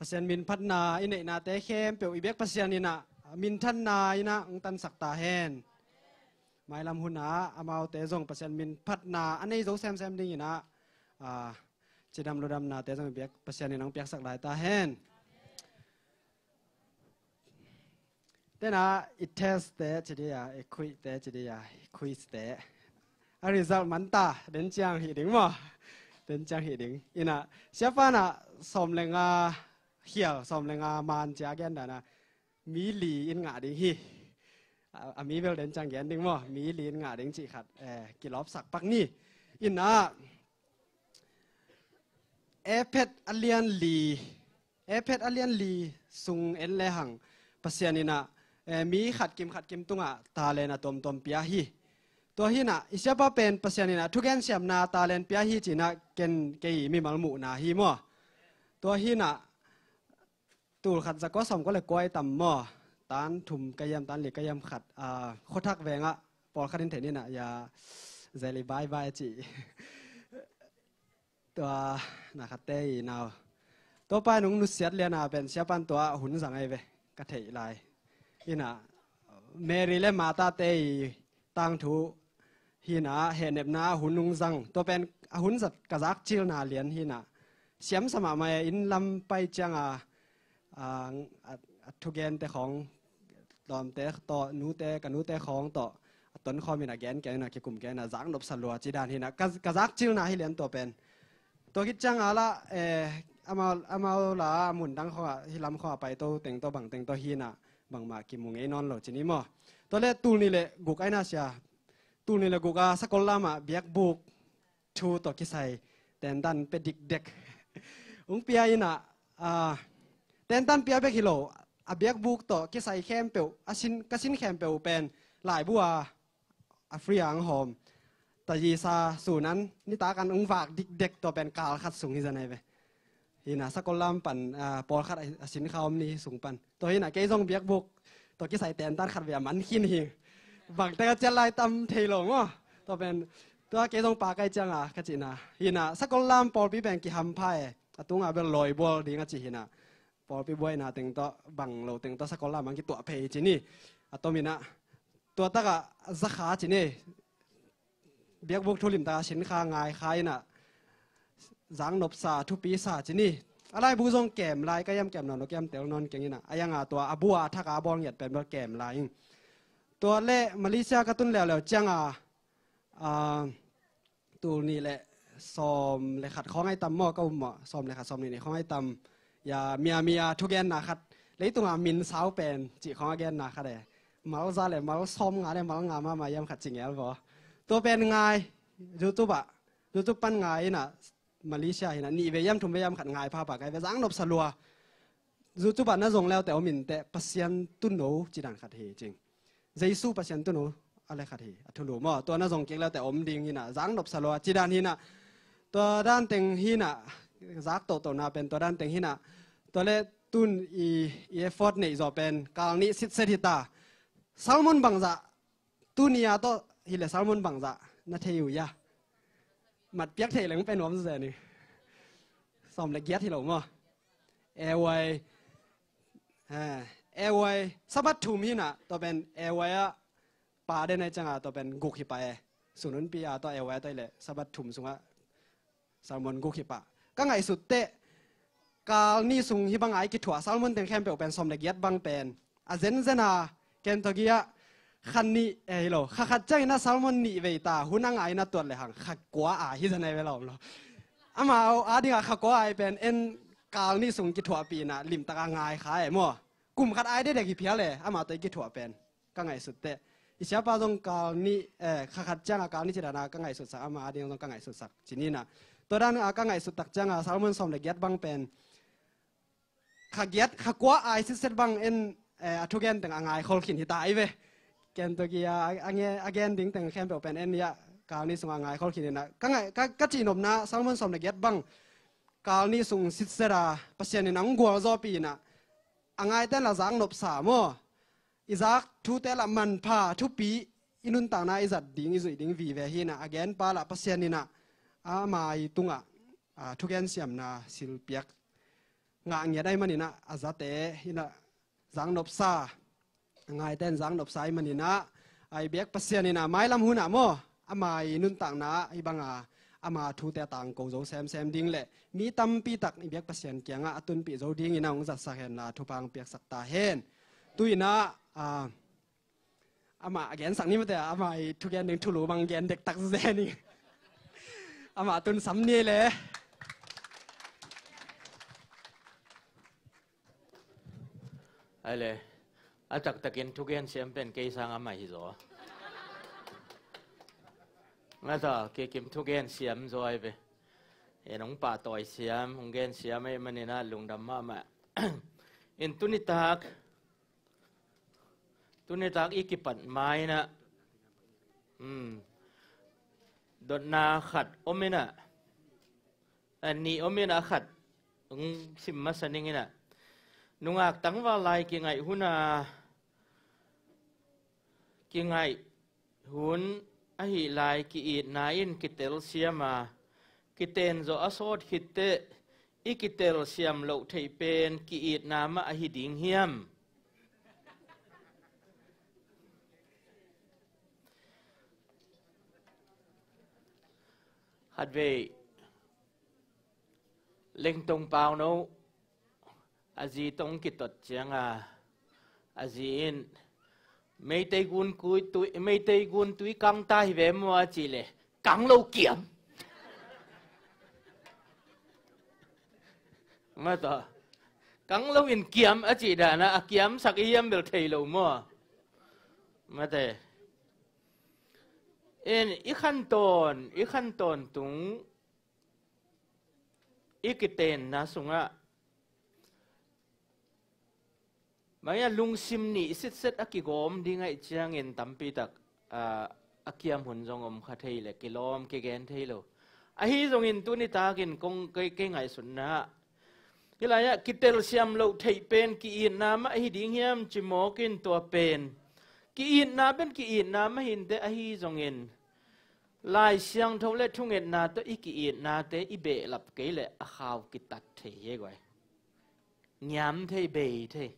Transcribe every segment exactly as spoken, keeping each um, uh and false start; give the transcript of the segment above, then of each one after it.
Pasian min phatna i neihnate khempeuh i biak Pasian in ah minthanna in ah hong tansak ta hen. Mailam hunah amaute zong Pasian min phatna a nei zo semsem dingin ah, ah, cidam ludamnate zong i biak Pasian in hong piaksak lai ta hen. Tena i test te ci dia, i quiz te ci dia, i quiz te a result man ta, den ciang hi ding maw? Den ciang hi ding. In ah siapa in ah sawm le nga khial, sawm le nga man ci a gen dan ah mi li in ngah ding hi. A, a mi bel den ciang gen ding maw? Mi li in ngah ding cih khat, eh, kilawpsak pak ni. In ah Efesa a lian li, Efesa a lian li sung en le hang Pasian in ah, eh, mi khat kim khat kim tungah talent a tuamtuam pia hi. Tua hi in ah i siapa pen Pasian in ah thugen siamna talent pia hi ci in ah ken kei mimal muhna hi maw? Tua hi in ah tul khat za kua sawm kua le kua i tam maw? Tan thum ka hiam, tan li ka hiam khat, ah, khuathak vengah pawlkhat in thei ni in ah, ya, zeli bye bye ci. Tua na khatte i nau, tua pa in hong nusiat lian a pen siapa in tua hun zang ahi ve, ka theih lai. In ah Mary le Martha te i tangthu hi in ah hehnepna a hun hong zang. Tua pen a hun zat ka zakcilna lian hi in ah siamsa mahmah e. Inn lam pai ciang a, a, a, a thugente khawng, lawmte tawh, nute, ka nute khawng tawh a tonkhawm in ah gen kei in ah, kikum kei in ah, zaknop sa lua ci dan hi in ah ka, ka zakcilna hi lian tua pen. Tua khit ciang a lah, eh, amau, amau la a mun dang khawng ah, hih lam khawng ah paito teng tawh, bang teng tawh hi in ah bangmah kimu ngei nawn lo ci ni maw? Tua leh tul nih le guk a hi in ah sia, tul nih le guk a Sakollam ah biakbuk thu tawh kisai tentan pia dikdek hong pia in ah, ah, tentan pia bek hi lo, a biakbuk tawh kisai khempeuh, a sin, ka sin khempeuh pen laibu a, a free a hong hawm. Taizisa sun an nitak an hong vak dikdek, tua pen kal khat sung hi zan ahi ve. Hi in ah Sakollam pan, ah, pawlkhat a, a sin kha om ni sung pan. Tua hi in ah kei zong biakbuk tawh kisai tentan khat vei a man khin hi. Bangte ka ciat lai tam thei lo maw? Tua pen, tua kei zong pa kai ciang a ka cihna. Hi in ah Sakollam pawlpi pen kihampha e. A tung a bel lawibual ding a ci hi in ah, pawlpi buaina teng tawh, bang lo teng tawh Sakollam ah kituah phei ci ni. A tom in ah tua tak ah zakha ci ni. Biakbuk thu limtak a sin kha, ngai kha in ah zaknop sa, thupi sa ci ni. A laibu zong kem lai, ka hiam kem nawn lo, ka hiam tel nawn keng in ah, a hiang a tua a bu a thak a bawl ngiat pen bel kem lai ing. Tua leh Malaysia ka tun leuleu ciang a, ah, tul nih le sawm le khat khawng a hi tam maw, ka um maw, sawm le khat, sawm nih nih khawng a hi tam. Ya, Myanmar a thugenna khat, leitung a min sau pen cih khawng a genna khat e. Mal za le mal sawm nga le mal nga mahmah hiam khat ci ngel vaw. Tua pen ngai, YouTube ah, YouTube pan ngai in ah, Malaysia hi in ah nih vei hiam thum vei hiam khat ngai phapha ka hi ve, zaknop sa lua. YouTube ah na zong leuleu teh om in teh, Pasian tuuno ci dan khat hi cing. Jesu Pasian tuuno a le khat hi, a thulu maw. Tua na zong kik leuleu teh om ding hi in ah, zaknop sa lua ci dan hi in ah. Tua dan teng hi in ah, zak tohtohna pen tua dan teng hi in ah. Tua leh tun i, i effort neih zawh pen kal nih sitset hi ta. Sermon bangzah, tuni a tawh hi leh sermon bangzah na thei uh hia? Mat piak theih leng pen nuam zen hi. Sawm le giat hi lo maw? Airway, eh, Airway, Sabbath thum hi in ah, tua pen Airway ah pa den a hi ciang a, tua pen guk hi pah e. Sun hunpi a tawh Airway a tawh hi leh Sabbath thum sungah sermon guk hi pah. Ka ngaihsut teh, kal nih sung hih bang a i kithuah sermon teng khempeuh pen sawm le giat bang pen a zenzen a, Kentucky ah kha nih, eh, hi lo, kha khat ciangin a sermon nih vei ta, hun a ngai in a tuat lehang kha kua ai hi zan ahi ve lawm lo. Amau a dingah kha kua ai pen en kal nih sung kithuahpih in ah limtak a ngai kha e maw. Kum khat ai dekdek hi phial e, amau tawh i kithuah pen. Ka ngaihsut teh, i siapa zong kal nih, eh, kha khat ciang a kal nih ci dan a ka ngaihsutsak, ama a ding zong ka ngaihsutsak ci ni in ah. Tua dan a ka ngaihsut tak ciang a sermon sawm le giat bang pen kha giat, kha kua ai sitset bang en, eh, a thugen teng a ngai khol khin hi ta ahi ve. Kentucky a, a, a nge-, a gen ding teng khempeuh pen en hi a, kal nih sung a ngai khol khin hi in ah. Ka ngai, ka, ka cihnopna sermon sawm le giat bang kal nih sung sitset a, Pasian in a hong gualzawhpih in ah, a ngaite lah zaknop sa maw? I zak thute lah manpha, thupi, i nuntakna i zat ding, i zuih ding vive hi in ah, a genpa lah Pasian in ah ama i tungah, ah, thugen siamna silpiak ngah ngiat ahih manin ah, a zate in ah zang nopsa, a ngaite in zang nopsa ahih manin ah, a i biak Pasian in ah mailam hun ah maw, ama i nuntakna i bang a, ama thute a tangko zo semsem ding le mi tampi tak i biak Pasian kiangah a tunpih zo dingin ah hong zatsak hen la thupha hong piaksak ta hen. Tu-in ah, a, amah a gensak ni mate, amah i thugen ding thulu bang gen dektak zen i. Amah tun sam ni le. Ai le, a taktakin thugen siam pen kei sang amah hi zaw. Mata, kei kim thugen siam zaw ai ve. En hong pahtawi siam, hong gen siam ahih manin ah lungdam mahmah. In tuni tak, tuni tak i kipat ma-in ah, um, dotna khat om in ah, a nih om in ah, a khat hong sim masa ning in ah, nungak tangval lai kingaih hun a, kingaih hun ahih lai ki-itna in kitelsiam a, kiten zawh a sawt khit teh, i kitelsiam loh theih pen ki-itna mah ahi ding hiam? Khatvei Lengtong Pauno a zi tawh kitot ciang a, a zi in, "Meitei gun kui tui, Meitei gun tui kang ta hi ve maw?" a cih leh, "Kang lo kiam." Mata, "Kang lo in kiam," a cih dan a, a kiamsak i hiam bel thei lo maw? Mate. En, i khantawn, i khantawn tung, i kitenna sungah bang hiam, lungsim nih sitset a kigawm ding ahih ciangin tampi tak, ah, a kiam hun zong om kha thei le, kilawm kigen thei lo. Ahi zongin tuni takin kong kei, kei ngaihsutna ah, hih lai-ah kitelsiam loh theih pen ki-itna mah ahi ding hiam ci mawk in, tua pen ki-itna pen ki-itna mah hi inteh, ahi zongin Lai Siangtho le thungetna tawh i ki-itnate i behlap kei leh a khau kitat thei hi guai. Ngiam thei, bei thei.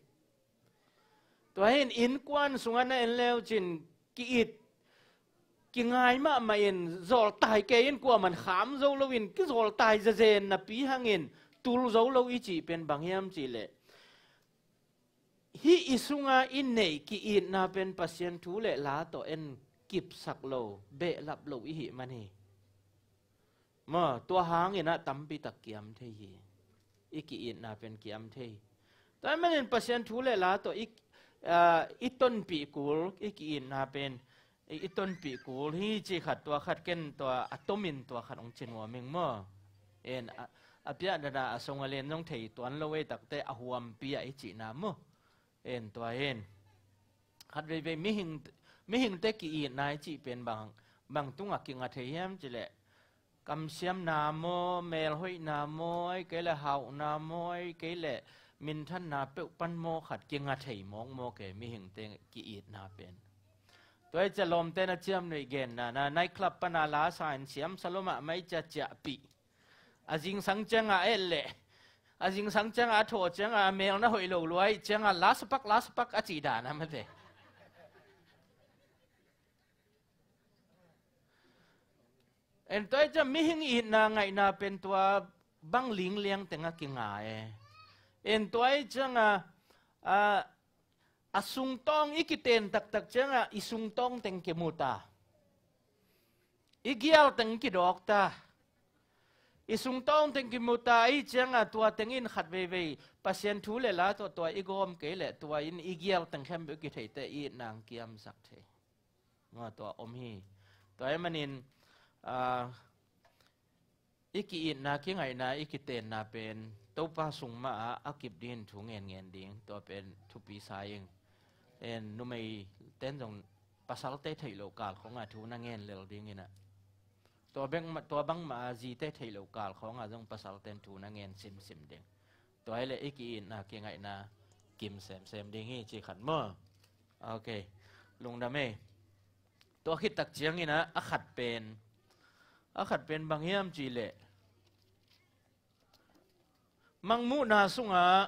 Tua hi in innkuan sungah na en leu cin ki-it, kingai mahmah in, zawltai kei in kuaman kham zo lo in, kizawltai zezen napi hangin tul zo lo i cih pen bang hiam cih leh, hih i sunga i neih ki-itna pen Pasian thu le la tawh en kipsak lo, behlap lo i hih man hi. Maw, tua hangin ah tampi tak kiam thei hi. I ki-itna pen kiam thei. Tua ahih manin Pasian thu le la tawh i, ah, i tonpih kul, i ki-itna pen i, i tonpih kul hi ci khat, tua khat ken tua a tomin tua khat hong ci nuam ing maw. En, a, a piah dana a song a len zong thei tuan lo ei takte a huampi ah i cihna maw. En, tua hi in. Khat veivei mihing, mihingte ki-itna i cih pen bang, bang tungah kinga thei hiam cih leh, kamsiamna maw, melhoihna maw, ahih kei leh hauhna maw, ahih kei leh minthanna peuh pan maw khat kinga thei mawkmawk e, mihingte ki-itna pen. Tua hi ciah lawmte na ciamnuih genna, na night club pana la sa in siamsa lua mahmah i ciah ciahpih. A zingsang ciangah a et leh, a zingsang ciangah a thawh ciangah a mel na hoih lo lua ahih ciangah, "Last pak, last pak," a cih dan a mate. En, tua hi ciah mihing itna ngaihna pen tua bang lingliang tengah kinga e. En, tua hi ciangah, a, a sungtawng i kiten taktak ciangah i sungtawng teng kimu ta. I gial teng kidawk ta. I sungtawng teng kimu ta ahih ciangah tua teng in khat veivei Pasian thu le la tawh tua i gawm kei leh tua in i gial teng khempeuh kitheite i itna hong kiamsak thei. Maw, tua om hi. Tua ahih manin, ah, i ki-itna, kingaihna, i kitenna pen Topa sung mah ah a kip dingin thu ngenngen ding, tua pen thupi sa ing. En, numeite in zong pasalte theih loh kal khawngah thu na ngen lel ding in ah, tua bek mah, tua bangmah a zite theih loh kal khawngah zong pasalte in thu na ngen simsim ding. Tua hi leh i ki-itna, kingaihna kim semsem ding hi ci khat maw. Ok. Lungdam e. Tua khit tak ciangin ah, a khat pen, a khat pen bang hiam cih leh, Mangmuhna sungah,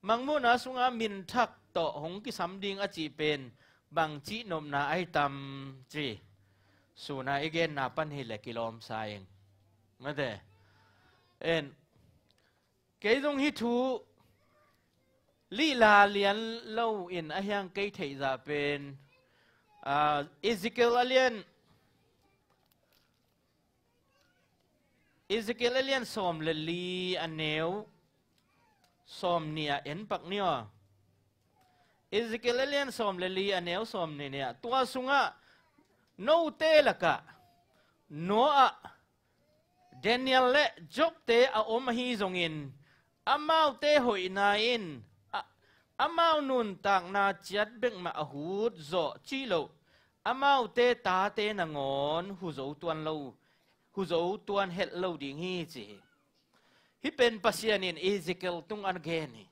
mangmuhna sungah minthak tawh hong kisam ding a cih pen bangci nopna ahi tam ci. Suna i genna pan hi le kilawmsa ing. Mate. En. Kei zong hih thu lihla lian lo in a hiang kei theihzah pen, ah, Ezekiel a lian, Ezekiel a lian sawm le li a neu sawm nih ah en pak ni aw. Ezekiel a lian sawm le li a neu sawm nih nih ah, tua sungah note lakah Noah, Daniel le Job te a om ahi zongin, amaute hoihna in, a, amau nuntakna ciat bekmah a hut zawh cih loh, amaute tate nangawn hu zo tuan lo, hu zo tuan helh lo ding hi ci hi. Hih pen Pasian in Ezekiel tung a gen hi.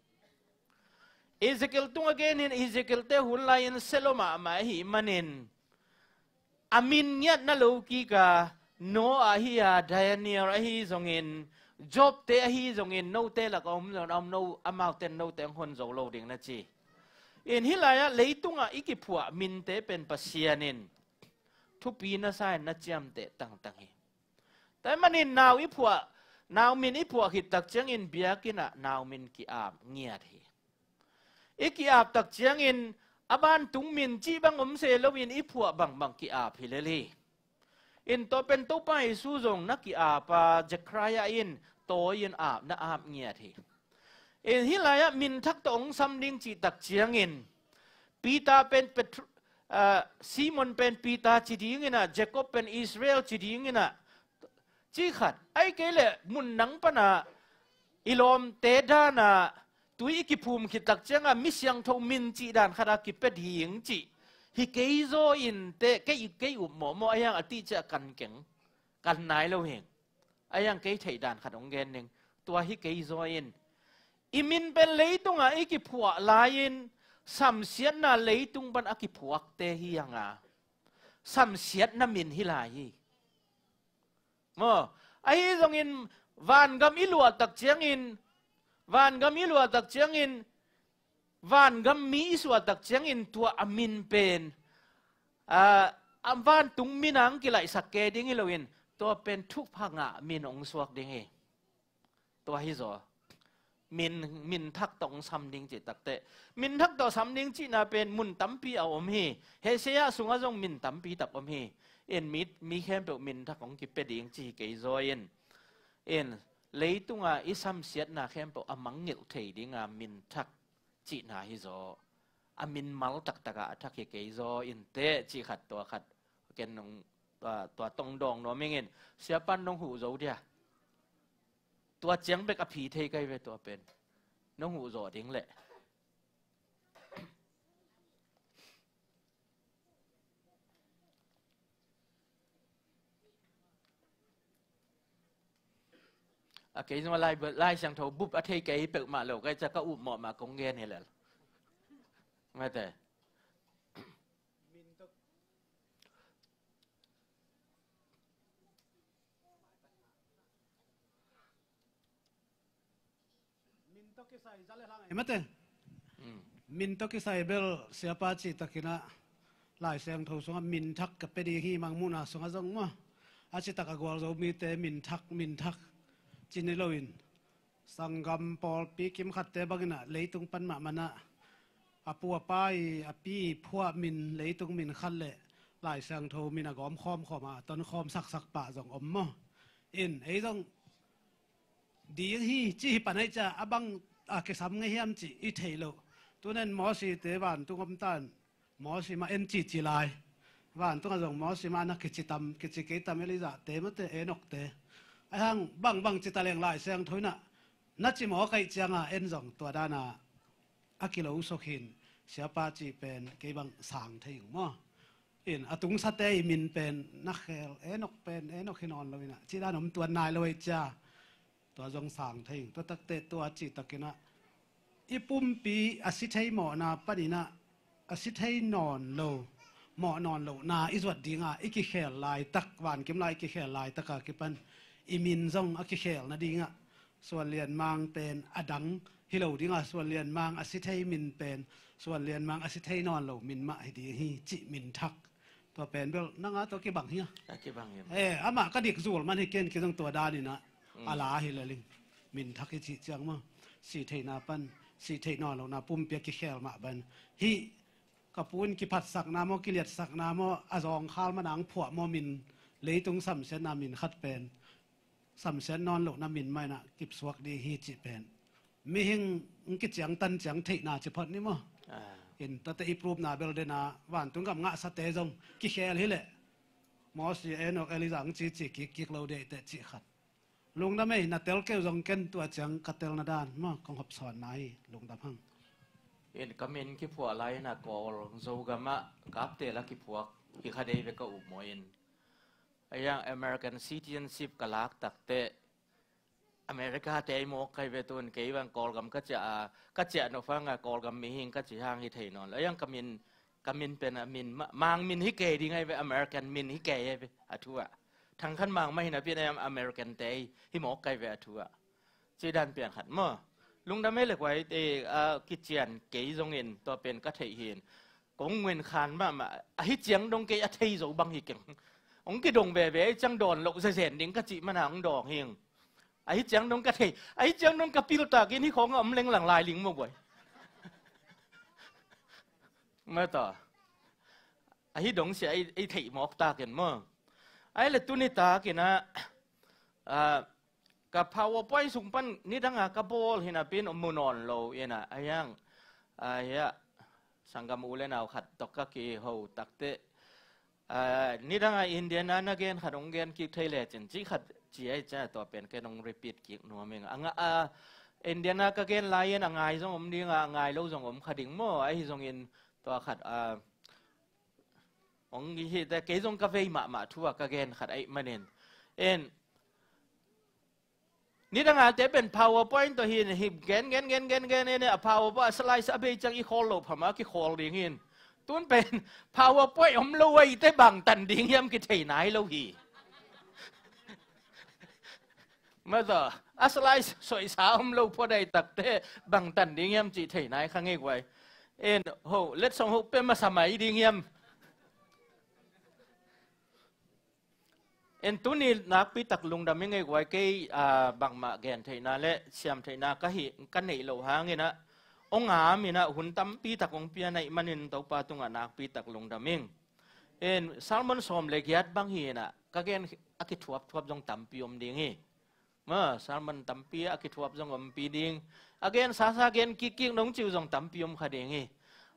Ezekiel tung a gen hi in, Ezekiel te hun lai-in sia lua mahmah ahih manin, a min ngiatna lo kik a, Noah ahi a, Daniel ahi zongin, Job te ahi zongin, note lak a om zong a om, no, amaute in note hong hon zo lo ding na ci. In hih lai-ah leitungah i kiphuah minte pen Pasian in thupi na sa in na ciamteh tangtang hi. Tua ahih manin nau i phuah, nau min i phuah khit tak ciangin biakinn ah nau min ki-ap ngiat hi. I ki-ap tak ciangin a vantung min cih bang om se loin i phuah bangbang ki-ap hi lel hi. In tua pen Topa Jesu zong na ki-ap a, Zechariah in tawi-in ap, na ap ngiat hi. In hih lai-ah minthak tawh hong sam ding cih tak ciangin Peter pen Petru-, ah, Simon pen Peter ci dingin ah, Jacob pen Israel ci dingin ah, cih khat, ahih kei leh mun dang panah i lawmte danah tui i kiphum khit tak ciangah mi siangtho min cih dan khatah kipia ding cih hi kei zaw in teh, kei, kei up mawhmawh a hiang a tih ciah kan keng, kan nai lo hi. A hiang kei theih dan khat hong gen ning. Tua hi kei zaw in, i min pen leitungah i kiphuah lai-in samsiatna leitung pan a kiphuakte hi hang a, samsiatna min hi lai hi. Maw, ahi zongin vangam i luah tak ciangin, vangam i luah tak ciangin, vangam mi i suah tak ciangin tua a min pen, ah, a vantung min hong kilaihsak kei ding hi loin, tua pen thupha ngah min hong suak ding hi. Tua hi zaw. Min, minthak tawh hong sam ding cih tak teh. Minthak tawh sam ding cihna pen mun tampi a om hi. Isaiah sungah zong min tampi tak om hi. In mi, mi khempeuh minthak hong kipia ding ci hi kei zaw in. In leitungah i samsiatna khempeuh a mangngilh thei dinga minthak cihna hi zaw. A min mal taktakah a thak hi kei zaw in teh cih khat tua khat. Ken nong, tua, tua tong dawng nuam ing in. Siapan nong huh zo dia. Tua ciang bek a phi thei kai ve tua pen. Nong huh zawh ding leh. A kei zong a Lai, Lai Siangtho bup a thei kei peuhmah lo, kei ca ka up mawhmah kong gen hi lel. Mate. Min tawh kisai za le hlang ai mate. Mm. Min tawh kisai bel siapa cih takin ah Lai Siangtho sungah minthak ka pia ding hi, mangmuhna sungah zong maw. A citak a gualzo mite minthak, minthak ci ni loin, sanggam pawlpi kimkhatte bangin ah leitung pan mahmah ah a pu a pa i a pi i phuah min, leitung min khat le Lai Siangtho min a gawm khawmkhawm a, a ton khawm saksak pah zong om maw. In ei zong ding hi ci hi pan aih ciah a bang a kisam ngei hiam cih i theih loh. Tunen Mosi te vantung om tan, Mosi mah en cici lai. Vantungah zong Mosi mah na kici tam, kici kei tam, Elijah te mate, Enok te. Ahi hang bangbang ci ta leng Lai Siangtho in ah na ci mawk aih cianga en zong tua dana a kilo suk hin, siapa cih pen kei bang sang thei ing maw. In a tungsate i min pen na khel, Enok pen Enok hi nawn lo in ah, cih dan om tuan nai lo aih cia. Tua zong sang thei ing. Tua takte tua cih takin ah i pumpi a si thei mawhna panin ah, a si thei nawn lo, mawh nawn lohna i zuat dinga i kikhel laitak, vankim lai i kikhel laitaka kipan i min zong a kikhel nadingah Suan Lian Mang pen a dang hi lo dinga, Suan Lian Mang a si thei min pen Suan Lian Mang a si thei nawn lo min mah hi ding hi cih min thak. Tua pen bel nanga tua kibang hi a. A kibang hi. Eh, amah ka dik zul man hi ken kizong tua daninah a la hi leling. Min thak hi cih ciang maw. Si theihna pan, si theih nawn lohna pumpi a kikhel mah ban. Hih ka pu in kiphatsakna maw, kiliatsakna maw, a zawngkhal manang phuah maw, min leitung samsiatna min khat pen samsiat nawn lohna min mainah kipsuak ding hi cih pen mihing kiciangtan ciang theihna ci phot ni maw? In tate i prupna bel dena vantung gam ngahsate zong kikhel hileh Mosi, Enok, Elijah ang cici kikkik lo deh teh cih khat. Lungdam ei, na tel keu zong ken tua ciang ka telna dan maw kong hopsawnna hi. Lungdam hang. In ka min kiphuah lai-in a Kawl Zogamah kaptel a kiphuak hi kha dei ve ka up maw in. Ahiang American citizenship ka lak takteh America te ei mawk kai ve tun kei bang Kawlgam ka ciah a, ka ciah nopang a Kawlgam mihing ka ci hang hi thei nawn lo. Ahiang ka min, ka min pen a min ma-, Mang min hi kei ding ai ve, American min hi kei ai ve a thu ah. Thangkhan Mang mah hi napi-in ahiang American te ei hi mawk kai ve a thu ah. Ci dan piang khat maw. Lungdam ei le kuai te a kician kei zongin tua pen ka theih hin. Kong nguen khan mahmah, ahi ciang dong kei a thei zo bang hi keng. Hong kidong veve, ahi ciang dawn loh zezen ding ka cih mana hong dawng hing. Ahi ciang dong ka thei, ahi ciang dong ka pil takin hi khawng a om lenglang lai ling maw buai. Mata. Ahi dong sia ei, ei theih mawk takin maw. Ahi le tuni takin a, a, ka PowerPoint sung pan nidanga ka bawl hi napi-in mu nawn lo ina, ahiang, ahiah, sanggam u le nau khat tawh ka kiho takteh, a, nidanga Indiana na gen khat hong gen kik thei lecin, ci khat ci ai cia tua pen ken hong repeat kik nuam ing. A nga-, a, Indiana ka gen lai-in a ngai zong om dinga, a ngai lo zong om kha ding maw, ahi zongin tua khat, a, hong hi te, kei zong ka vei mahmah thu a ka gen khat aih manin. En, nidanga te pen PowerPoint tawh hi, hi gen, gen, gen, gen, gen, en, a PowerPoint a slides a bei ciang i khawl loh phamah a kikhawl ding hin. Tun pen PowerPoint om lo ahi te bangtan ding hiam kithei nai lo hi. Mata, a slides soisa om lo phuadai takte bangtan ding hiam cih thei nai kha ngei guai. En, ho, letsong ho pe masa mai ding hiam. En tuni nakpi tak lungdam i ngei guai kei, a, bangmah gen theihna le siam theihna ka hi, ka neih loh hangin a, hong am in a, hun tampi tak hong pia naih manin Topa tungah nakpi tak lungdam ing. En, sermon sawm le giat bang hi in a, ka gen a kithuapthuap zong tampi om ding hi. Ma, sermon tampi a kithuap zong ompi ding. A gen sasa gen kikkik nong ci uh zong tampi om kha ding hi.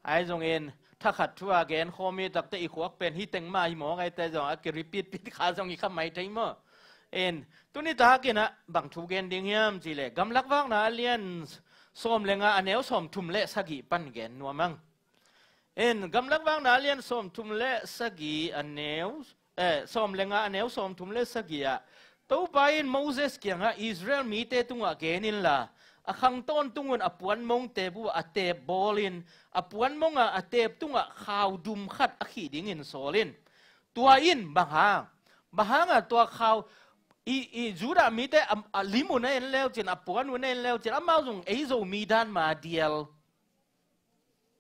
Ahi zongin, thakhat thu a gen khawm hi takte i khuak pen hi teng mah hi mawk ahi te zong a ki-repeat pit kha zong hi kha mai thei maw. En, tuni takin a bang thu gen ding hiam cih leh, Gamlak Vakna a lian sawm le nga a neu sawm thum le sagih pan gen nuam ang. En, Gamlak Vakna a lian sawm thum le sagih a neu, eh, sawm le nga a neu sawm thum le sagih ah, Topa in Moses kiangah Israel mite tungah gen inla, a khang tawntung un a puanmong teep uh a teep bawlin, a puanmong a a teep tungah khau dum khat a khih dingin sawl in. Tua in bang hang, bang hang a tua khau i, i Judah mite a, a lim uh na en leucin, a puan uh na en leucin, amau zong ei Zomi dan ma dial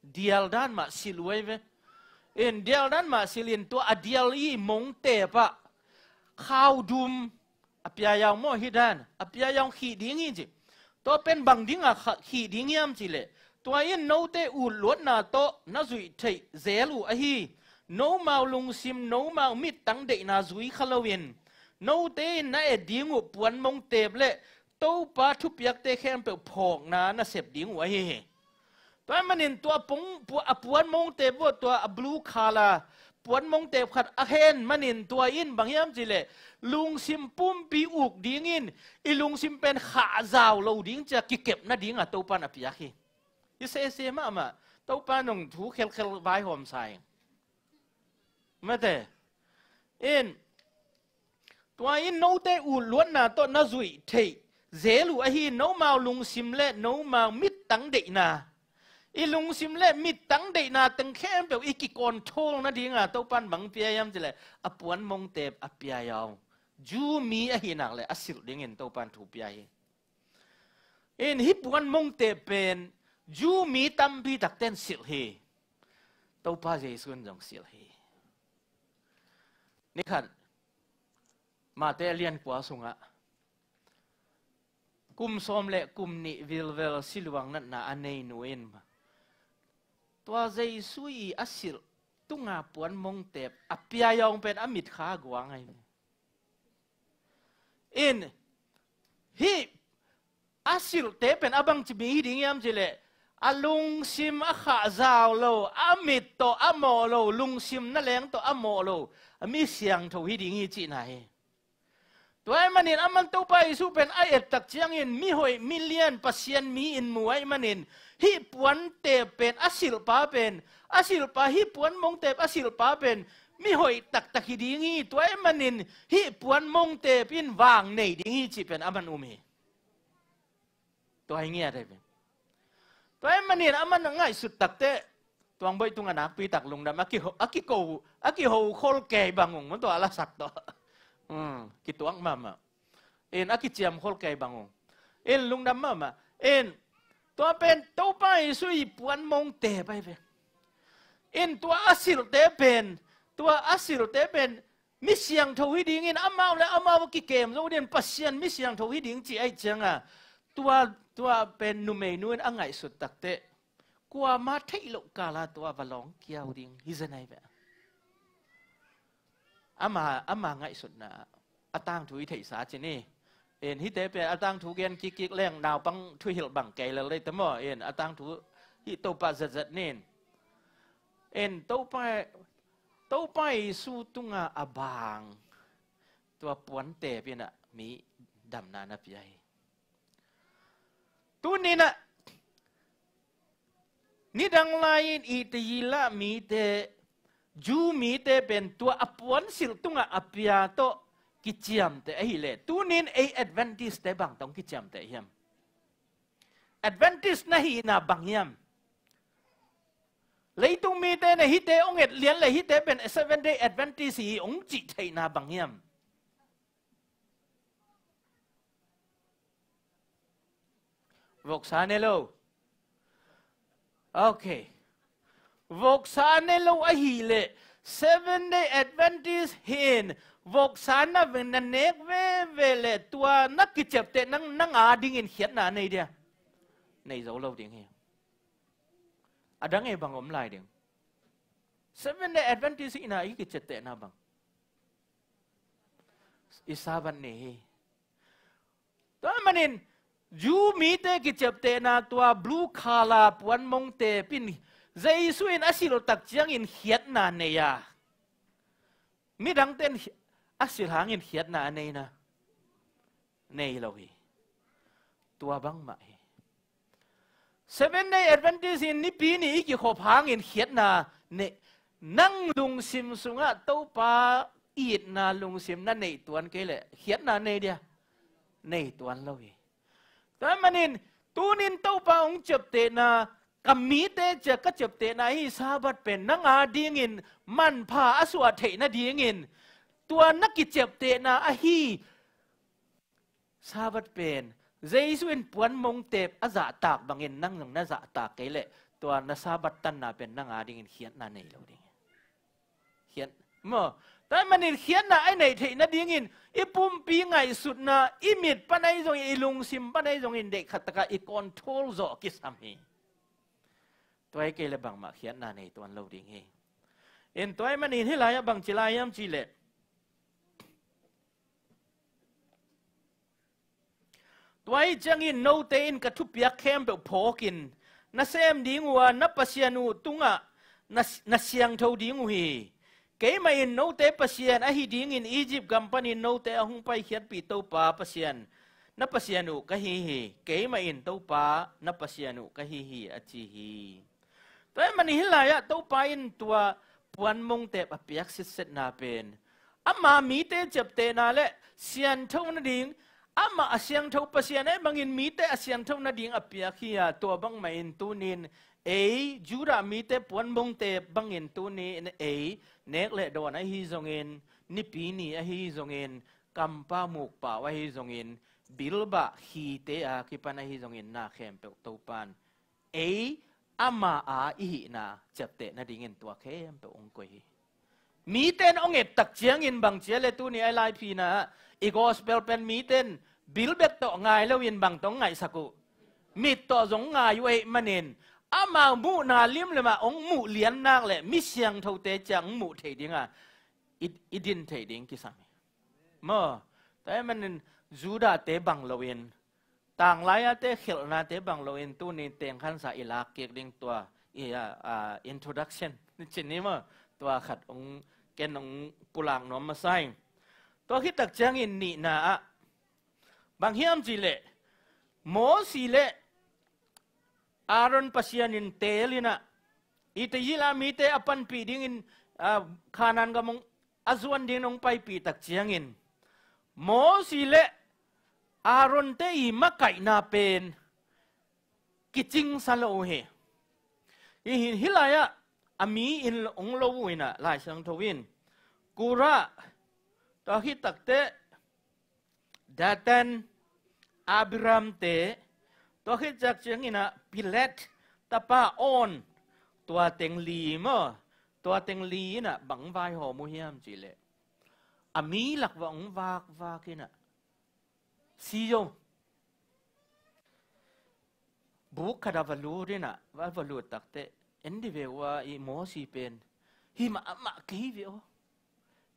dial dan mah silh uh ahi ve. In dial dan mah silh in tua a dial i mong teep ah khau dum a pia yaung maw hi dan a pia yaung khih ding hi ci. Tua pen bang dingah kha-, khih ding hiam cih leh, tua in note utluatna tawh na zuih theih zel uh ahi. Nomau lungsim, nomau mittang deihna zui kha loin, note in na et ding uh puanmong teep le Topa thupiakte khempeuh phawkna na sep ding uh ahi hi. Tua manin tua pong, pu-, a puanmong teep uh, tua a blue color puanmong teep khat a hen manin tua in bang hiam cih leh, lungsim pumpi uk dingin i lungsim pen khah zau lo ding cia kikepna dingah Topa in a piak hi. I sese mahmah, Topa in hong thu khelkhel vaihawm sa ing. Mate. In, tua in note utluatna tawh na zuih theih zel uh ahi, nomau lungsim le nomau mittang deihna. I lungsim le mittang deihna teng khempeuh i kicontrol nadinga Topa in bang pia hiam cih leh, a puanmong teep a pia hiau. Jew mi ahi nak leh a silh dingin Topa in thu pia hi. In hih puan mongte pen Jew mi tampi takte in silh hi. Topa Jesu in zong silh hi. Nikhat Mate a lian kua sungah kum sawm le kum nih vilvel siluang natna a nei nu in tua Jesu i a silh tunga puan mongte a pia zawng pen a mitkha guang ahi. In hih a silhte pen a bangci mi hi ding hiam cih leh a lungsim a khahzau lo, a mit tawh a mawh lo, lungsim naleng tawh a mawh lo, a mi siangtho hi ding hi cihna hi. Tua ahih manin aman Topa Jesu pen a et tak ciangin mihoih milian Pasian mi in mu ahih manin hih puante pen a silhpa pen, a silhpa, hih puan mongte a silhpa pen mihoih taktak hi ding hi. Tua ahih manin hih puan mongte in vang nei ding hi cih pen aman um hi. Tua hi ngiat ahi ve. Tua ahih manin aman a ngaihsut takte tuangboih tungah nakpi tak lungdam a kiho, a kiko, a kiho khol kei bang ung, mun tua a lasak tawh. Hmm, kituak mahmah. In a kiciam khol kei bang ung. In lungdam mahmah. In tua pen Topa Jesu i puan mongte ahi ve. In tua a silhte pen, tua a silhte pen mi siangtho hi dingin amau le amau a kikem zo dingin Pasian mi siangtho hi ding ci ahih cianga tua, tua pen numeinu in a ngaihsut takte kuama theih loh kala tua va lawng kiau ding hi zen ahi ve. Ama, ama ngaihsutna a tangthu i theihsa ci ni. In hihte pen a tangthu gen kikkik leng naupang thuhilh bang kei lel dei te maw. In a tangthu hih Topa zetzet nin. In Topa, Topa Jesu tunga a bang tua puante pinah mi damna na pia hi. Tuninah nidang lai-in Itayila mite, Jew mite pen tua a puansilh tungah a pia tawh kiciamteh ahileh tunin ei Adventist-te bang tawh kiciamteh hiam? Adventist na hihna bang hiam? Leitung mite na hite hong et lian le hite pen Seventh Day Adventist hi hong cih theihna bang hiam? Voksa ne lo. Ok. Voksa ne lo ahileh Seventh Day Adventist hin voksa na nek veve le tua na kiciapteh nang, nang a dingin khiatna nei dia? Nei zo lo ding hi. A dang ei bang om lai ding? Seventh Day Adventist hihna i kiciaptehna bang i Sabbath ni hi. Tua manin Jew mite kiciaptehna tua blue collar puanmongte pen Jesu in a silh tak ciangin khiatna nei a, midangte in a silh hangin khiatna a neina nei lo hi. Tua bangmah hi. Seventh Day Adventist in nipi ni i kikhop hangin khiatna nei, nang lungsim sungah Topa itna lungsim na neih tuan kei leh khiatna nei dia? Nei tuan lo hi. Tua manin tunin Topa hong ciaptehna, ka mite cia ka ciaptehna hi Sabbath pen nang a dingin manpha a suah theih nadingin tua na kiciaptehna ahi Sabbath pen Jesu in puanmongte a zahtak bangin nang zong na zahtak kei leh tua na Sabbath tanna pen nang a dingin khiatna nei lo ding. Khiat, maw? Tua manin khiatna a neih theih nadingin i pumpi ngaihsutna, i mit pan ahi zongin, i lungsim pan ahi zongin deihkhat takah i control zawh kisam hi. Tua hi kei leh bangmah khiatna nei tuan lo ding hi. In tua manin hih lai-ah bangci lai hiam cih leh tua ahih ciangin note in ka thupiak khempeuh phawkin na sem ding uh a, na Pasian uh tungah na, na siangtho ding uh hi. Keimah in note Pasian ahi dingin Egypt gam panin note a hong paikhiatpih Topa Pasian, na Pasian uh ka hi hi. Keimah in Topa na Pasian uh ka hi hi, a ci hi. Tua ahih manin hih lai-ah Topa in tua puanmongte a piak sitsetna pen ama mite ciaptehna le siangtho nading, amah a siangtho Pasian ahih bangin mite a siangtho nading a piak hi a, tua bangmah in tunin ei Judah mite puanmongte bangin tunin ei nek le dawn ahi zongin, nipi ni ahi zongin, kampa mukpau ahi zongin, bilbah khite a kipan ahi zongin na khempeuh Topan ei ama a i hihna ciapteh nadingin tua khempeuh hong koih hi. Mite in hong et tak ciangin bang cia le tuni a i laiphina ah i gospel pen mite in bil bek tawh ngai loin bang tawh hong ngaihsak uh, mit tawh zong ngai uh ahih manin amau muhna limlim ah hong muh lian nak le mi siangthote ciang hong muh thei dinga i, i din thei ding kisam hi. Maw, tua ahih manin Judahte bang loin, tanglai-ate khelhnate bang loin tuni tengkhansa i lak kik ding tua i, a, a, introduction cin ni maw, tua khat hong, ken hong pulak nuam masa ing. Tua khit tak ciangin nihna ah bang hiam cih leh Mosi le Aaron Pasian in teel in ah Itazila mite a panpih dingin, a, Kanaan gam hong a zuan dingin hong paipih tak ciangin Mosi le Aaron te i makaihna pen kicingsa lo uh hi. Hi, hi, hih lai-ah a mi in hong lo uh in ah Lai Siangtho in Korah, tua khit takteh Datan, Abiram te, tua khit tak ciangin ah Pilet tapa On, tua teng li maw, tua teng li in ah bang vaihawm uh hiam cih leh a mi lak va hong vakvak in ah si zo. Buk khat a va lut in ah, va, va lut takteh en dih ve uh a, i Mosi pen hi mahmah kei ve aw.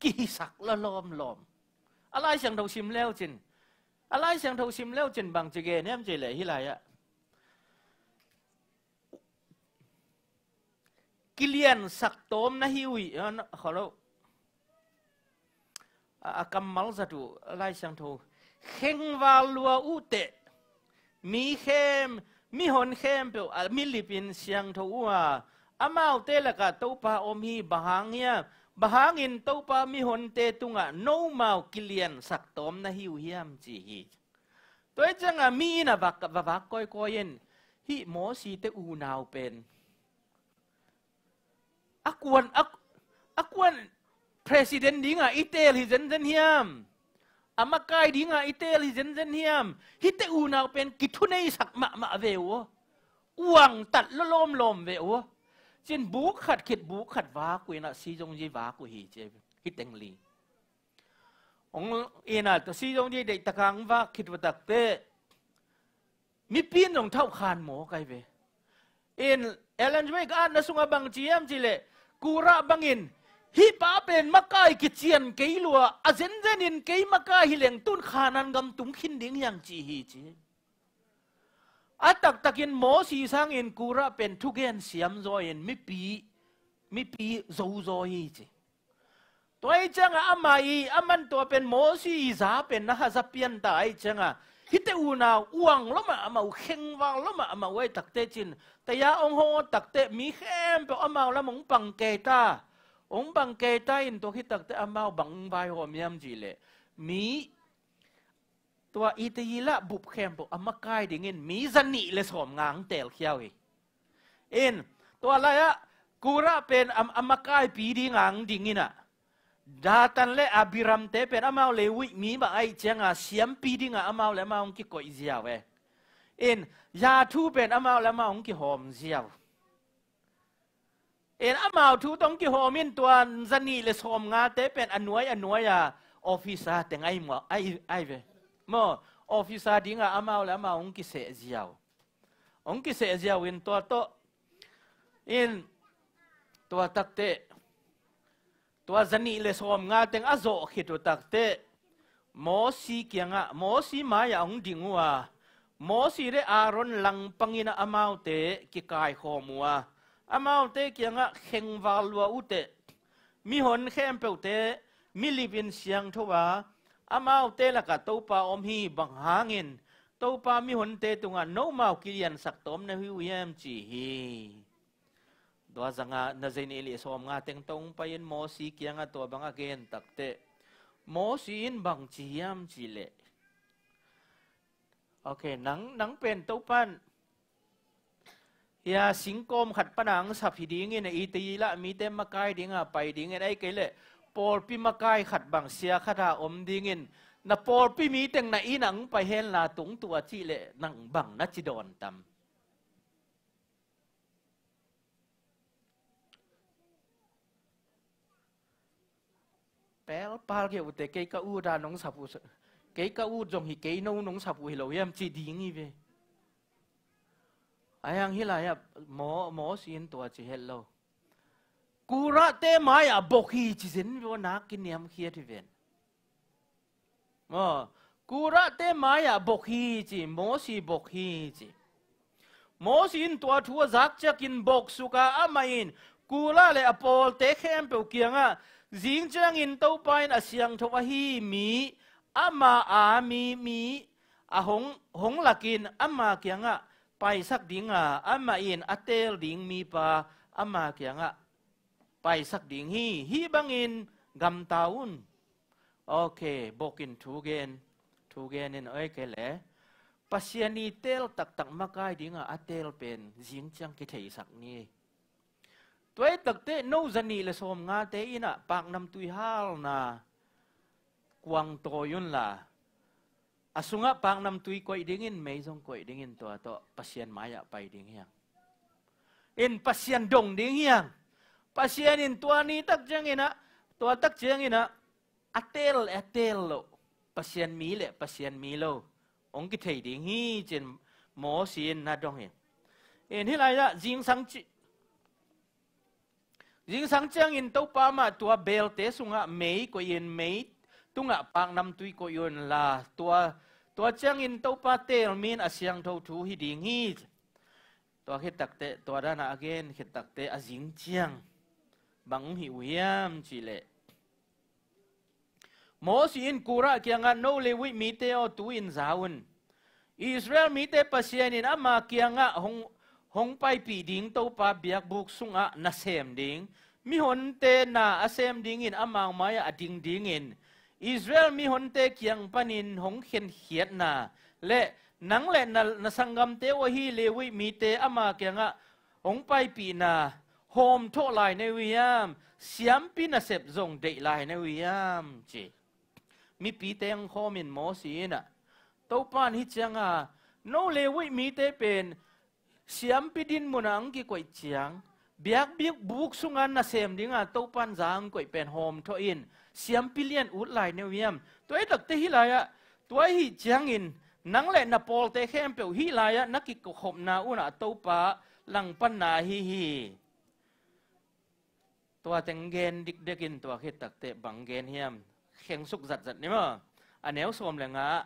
Kihisak lawlawm lawm. A Lai Siangtho sim leu cin, a Lai Siangtho sim leu cin bang ci gen hiam cih leh hih lai-ah kiliansak tawm na hi uh hi, a, na, hello. A, a kammal zat uh, a Lai Siangtho. Khengval lua uh teh, mi khem, mihon khempeuh a milipin siangtho uh a, amaute lakah Topa om hi. Bang hang hiam? Bang hangin Topa mihonte tungah nomau kiliansak tawm na hi uh hiam ci hi. Tua hi ciangah mi in a vak, va vak kawikawi in hih Mosi te unau pen a kuan, a, a kuan president dingah i teel hi zenzen hiam? A makai dingah i teel hi zenzen hiam? Hihte unau pen kithuneisak mahmah ve uh aw. Uangtat lawlawm lawm ve uh aw. Cin buk khat khit buk khat vak uh in ah si zong zi vak uh hi ci hi teng li. Hong in ah tua si zong zi deihtak hong vak khit uh takteh mipi in zong thauhkhan maw kai ve. In Ellen White ka atna sungah bang ci hiam cih leh, Korah bangin hih pa pen makai kician kei lua, a zenzen in kei makai hi leng tun Kanaan gam tung khin ding hi hang ci hi ci. A taktakin Mosi sangin Korah pen thugen siam zaw in mipi, mipi zo zaw hi ci. Tua ahih ciangah amah i, aman tua pen Mosi i za pen na haza pian ta ahih ciangah hihte unau uang lua mahmah uh, khengval lua mahmah uh ahih takteh cin, taya hong hawt takteh mi khempeuh amau lam hong pang kei ta, hong pang kei ta in tua khit takteh amau bang vaihawm hiam cih leh mi tua Itazila bup khempeuh a makai dingin mi zanih le sawmnga hong teelkhia uh hi. In tua lai-ah Korah pen a, a makaipi dinga hong ding in ah Datan le Abiram te pen amau Levi mi bang ahih ciangah siampi dingah amau le amau hong kikoih ziau e. In Zathu pen amau le amau hong kihawm ziau. In amau thu tawh hong kihawm in tua zanih le sawmngate pen a nuai a nuai-a officer teng ahi maw, ahi, ahi ve. Maw, officer dingah amau le amau hong kiseh ziau. Hong kiseh ziau in tua tawh in tua takteh tua zanih le sawmnga teng a zawh khit uh takteh Mosi kiangah, Mosi mai-ah hong ding uh a, Mosi le Aaron langpangin ah amaute kikaikhawm uh a, amaute kiangah khengval lua uh teh, mihon khempeuhte milipin siangtho a, amaute lakah Topa om hi. Bang hangin Topa mihonte tungah nomau kiliansak tawm na hi uh hiam ci hi. Tua zanga na zanih le sawmnga teng tawh hong pai-in Mosi kiangah tua bang a gen takteh Mosi in bang ci hiam cih leh, okay, nang, nang pen Topan hia singkawm khat pana hong sap hi dingin, Itazila mite makai dinga pai dingin, ahih kei leh pawlpi makai khat bang sia khat a om dingin Na pawlpi mi teng na inn ah hong pai hen la, tung tua cih leh nang bang na ci dawn tam? Pelpal kei uh teh, kei ka ut a nong sap uh, kei ka ut zong hi, kei no nong sap uh hi lo hiam ci ding hi ve. Ahi hang hih lai-ah Mo-, Mosi in tua ci het lo. Kurahte mai-ah bok hi ci zen vua, nak kiniamkhiat hi ven. Aw, Kurahte mai-ah bok hi ci, Mosi bok hi ci. Mosi in tua thu a zak ciangin bok suk a, amah in Kurah le a pawlte khempeuh kiangah, zing ciangin Topa in a siangtho ahi mi, ama a mi, mi a hong, hong lakin ama kiangah paisak ding a, amah in a teel ding mipa ama kiangah paisak ding hi. Hih bangin gamta un. Ok, bok in thu gen, thu gen in, ok le. Pasian i teel taktak makai ding a, a teel pen zing ciang kitheisak ni. Tua hi takteh no zanih le sawmngate in ah paknamtui halna kuang tawi un la, a sungah paknamtui koih dingin, mei zong koih dingin, tua tawh Pasian mai-ah pai ding hi hang. In Pasian dong ding hi hang. Pasian in tua ni tak ciangin ah, tua tak ciangin ah, a teel, a teel loh, Pasian mi le Pasian mi lo hong kithei ding hi ci-in Mosi in na dong hi. In hih lai-ah zingsang ci-, zingsang ciangin Topa mah tua beelte sungah mei koih in, mei tungah paknamtui koih un la, tua, tua ciangin Topa teel mi in a siangtho thu hi ding hi. Tua khit takteh, tua dan a a gen khit takteh, a zing ciang bang hong hih uh hiam cih leh, Mosi in Kurah kiangah, no Levi mite aw, tu-in za un. Israel mite Pasian in ama kiangah hong, hong paipih ding Topa biakbuk sungah nasem ding mihonte na a sem dingin amau mai-ah a ding dingin, Israel mihonte kiang panin hong khenkhiatna le nang le na, na sanggamte uh ahi Levi mite ama kiangah hong paipihna hawmthawh lai na uh hiam, siampi nasep zong deih lai na uh hiam ci. Mipite hong khawmin Mosi in ah, Topa in hih cianga no Levi mite pen siampi dinmun ah hong kikoih ciang, biakbuk sunga nasem dinga Topa in za hong koih pen hawmthawh in, siampi lian ut lai na uh hiam? Tua hi takteh hih lai-ah, tua ahih ciangin nang le na pawlte khempeuh hih lai-ah na kikhopna un ah Topa langpanna ahi hi. Tua teng gen dikdekin tua khit takteh bang gen hiam? Khensuk zatzat ni maw? A neu sawm le nga ah,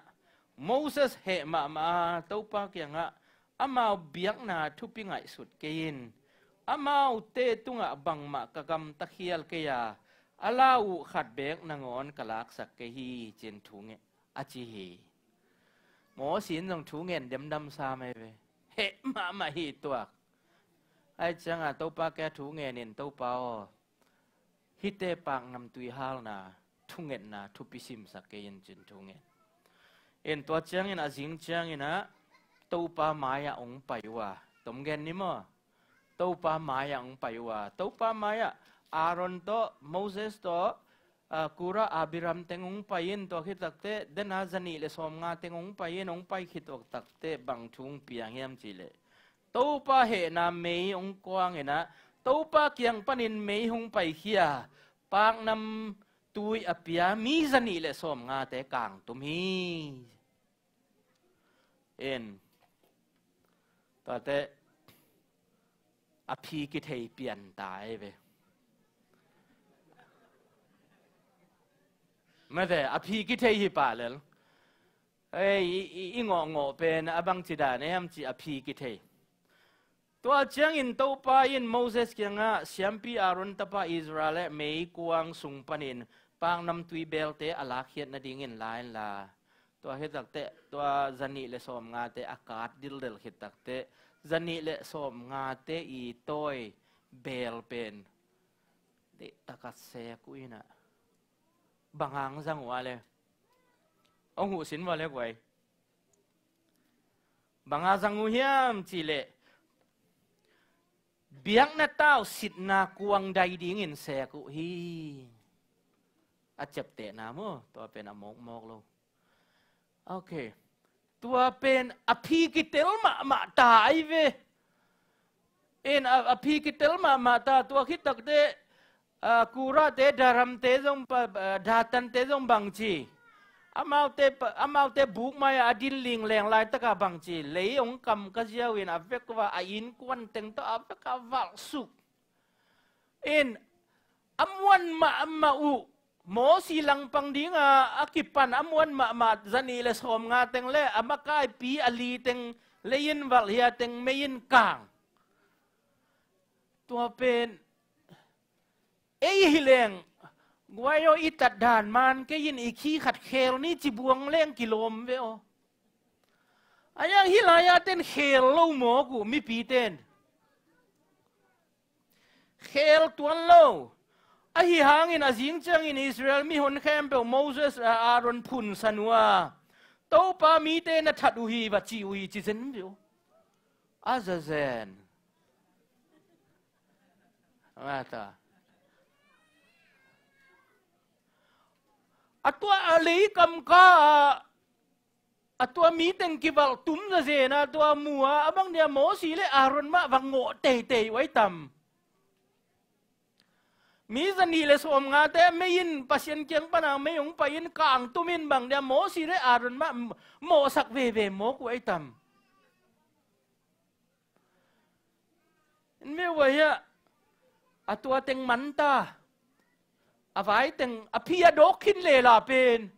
Moses heh mahmah a, Topa kiangah, amau biakna thupi ngaihsut kei in, amaute tungah bangmah ka gamta khial kei a, a lau uh khat beek nangawn ka laksak kei hi, ci-in thu ngen a ci hi. Mosi in zong thu ngen demdam sam ei ve. Heh mahmah hi tuak. Ahih cianga Topa kiang thu ngenin, Topa aw, hihte paknamtui halna thungetna thupi simsak kei in, ci-in thu ngen. In tua ciangin a zing ciangin ah Topa mai-ah hong pai uh a, tom gen ni maw? Topa mai-ah hong pai uh a, Topa mai-ah Aaron tawh, Moses tawh, aa, Kora, Abiram teng hong pai in, tua khit takteh, dena zanih le sawmnga teng hong pai in, hong pai khit tua takteh bang thu hong piang hiam cih leh, Topa hehna mei hong kuang in ah, Topa kiang panin mei hong paikhia, paknamtui a pia mi zanih le sawmngate kangtum hi. In, tuate a phi kithei pian ta ei ve. Mate, a phi kithei hi pah lel. Ei, i, i, i ngawhngawh pen a bangci dan ei hiam cih a phi kithei. Tua ciangin Topa in Moses kiangah, siampi Aaron tapa Ezra le meikuang sung panin paknamtui beelte a lakkhiat nadingin la inla. Tua khit takteh, tua zanih le sawmngate a kat dildel khit takteh, zanih le sawmngate i tawi beel pen deihtak a sek uh in ah, bang hang zang uh a le? Hong huh sin vua le guai. Bang hang zang uh hiam cih leh, biakna tau sitna kuang dai dingin sek uh hi. A ciaptehna maw, tua pen a mawkmawk lo. Ok. Tua pen a phi kitel mahmah ta ahi ve. In a, a phi kitel mahmah ta, tua khit takteh, a, Kurate, Daramte zong pa, a, Datante zong bangci. Amaute pa, amaute bukmai-ah a din lingleng laitakah bangci. Lei hong kam ka ziau in a vek uah a innkuan teng tawh a vekah valhsuk. In a muan mahmah uh, Mosi langpang dinga a kipan a muan mahmah zanih le sawmnga teng le a makaipi a li teng lei-in valh hi a teng mei-in kang. Tua pen ei hi leng guai aw, i tat dan man kei in i khi khat khel ni ci buang leng kilawm ve aw. A yang hih lai-a ten khel lo mawk uh mipi ten. Khel tuan lo. Ahi hangin a zing ciangin Israel mihon khempeuh Moses, a, Aaron phunsan uh a, Topa mite na that uh hi, va ci uh hi, ci zen ve aw. A zazen. Mata. A tua a lei kamka ah a tua mi teng kivalh tum zazen a, tua mu a, a bang dia Mosi le Aaron mah va ngawh teitei uh ai tam. Mi zanih le sawmngate mei in Pasian kiang pana mei hong pai in kang tum in bang dia Mosi le Aaron mah mawhsak veve mawk uh ai tam. In mei uh ahi a, a tua teng manta. A vai teng a phi a dawk khin lela pen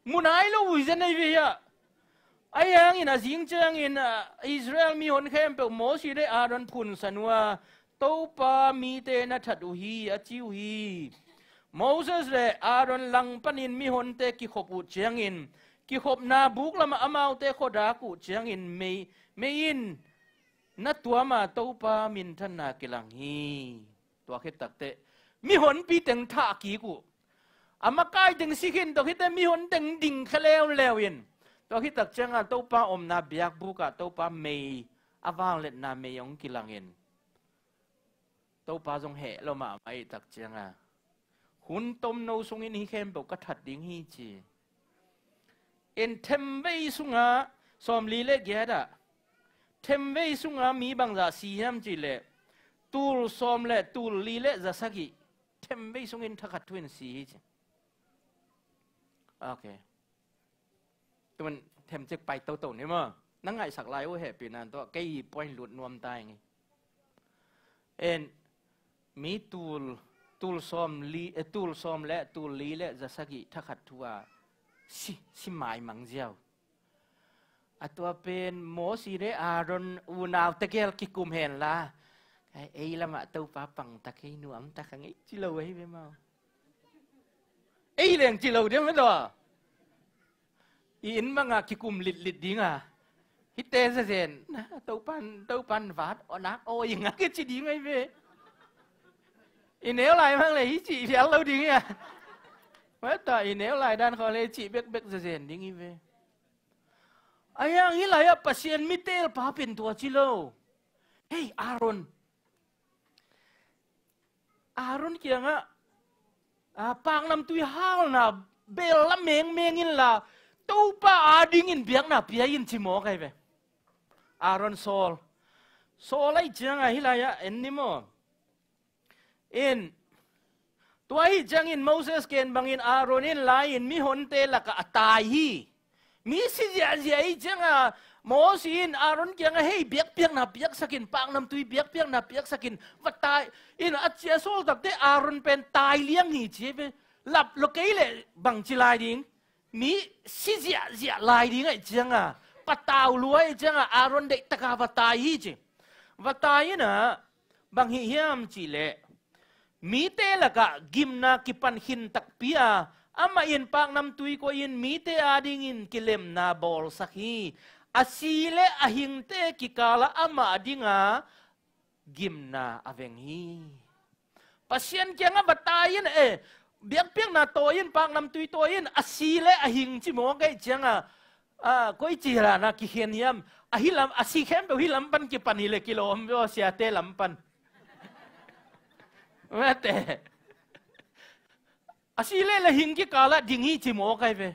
mu nai lo uh hi zen ahi ve hi a. Ahi hangin a zing ciangin, a, Israel mihon khempeuh Mosi le Aaron phunsan uh a, Topa mite na that uh hi, a ci uh hi. Moses le Aaron langpanin mihonte kikhop uh ciangin kikhopna buk lamah amaute khuadak uh ciangin mei, mei in na tuam a Topa minthanna kilang hi. Tua khit takteh mihonpi teng thah kik uh. A makai teng si khin, tua khit teh mihon teng ding kha leuleu in. Tua khit tak cianga Topa omna biakbuk ah Topa mei, a vangliatna mei hong kilang in. Topa zong heh lo mahmah ahih tak cianga hun tomno sungin hih khempeuh ka that ding hi ci. In themvei sunga sawmli le giat ah, themvei sunga mi bangzah si hiam cih leh tul sawm le tul li le za sagih themvei sungin thakhat thu in si hi ci. Ok. Tuman themcik pai toto ni maw? Na ngaihsak lai uh hehpihna tuah kei point lut nuam ta ing. En, mi tul, tul sawm li, eh, tul sawm le tul li le za sagih thakhat thu a si, si maimang ziau. A tua pen Mosi le Aaron unau tegel kikum henla, ei lamah Topa pangtak ei nuamtak a ngei ci lo ahi ve maw? Ei leng ci lo diam ve daw. I inn bangah kikum litlit dinga hihte zazen Topan, Topan vat awnak aw inga kici ding ahi ve. I neu lai mang le hih cih phial lo ding ia. Mata i neu lai dan khaw le cih bekbek zazen ding hi ve. A hiang hih lai-ah Pasian mitelpa pen tua ci lo. Hei Aaron, Aaron kiangah, a, paknamtui halna bel la mengmeng inla Topa adingin biakna pia in ci mawk ahi ve. Aaron sawl, sawl ahi ciangah hih lai-ah en ni maw? In, tua ahi ciangin Moses ken bangin Aaron in lai-in mihonte lakah a tai hi. Mi si ziahziah ahi cianga Mosi in Aaron kiangah hei biakpiakna piaksakin, paknamtui biakpiakna piaksakin, va tai in a cia sawl takteh Aaron pen tai liang hi ci ve. Lap lo kei leh bangci lai ding? Mi si ziahziah lai ding ahi cianga, patau lua ahi cianga Aaron deihtaka va tai hi ci. Va tai inah bang hih hiam cihleh mite lakah gimna kipan khin takpi a, amah in paknamtui koih in mite adingin kilemna bawlsak hi. A si le a hingte kikalah amah dinga gimna a veng hi. Pasian kiangah va tai in, eh, biakpiakna tawi in, paknamtui tawi in, a si le a hing ci mawk ahi cianga, a, koi ci lana kikhen hiam? A hih lam, a si khempeuh hih lam pan kipan hileh kilawm ve aw, siate lam pan. Mate. A si le le hing kikalah ding hi ci mawk ahi ve.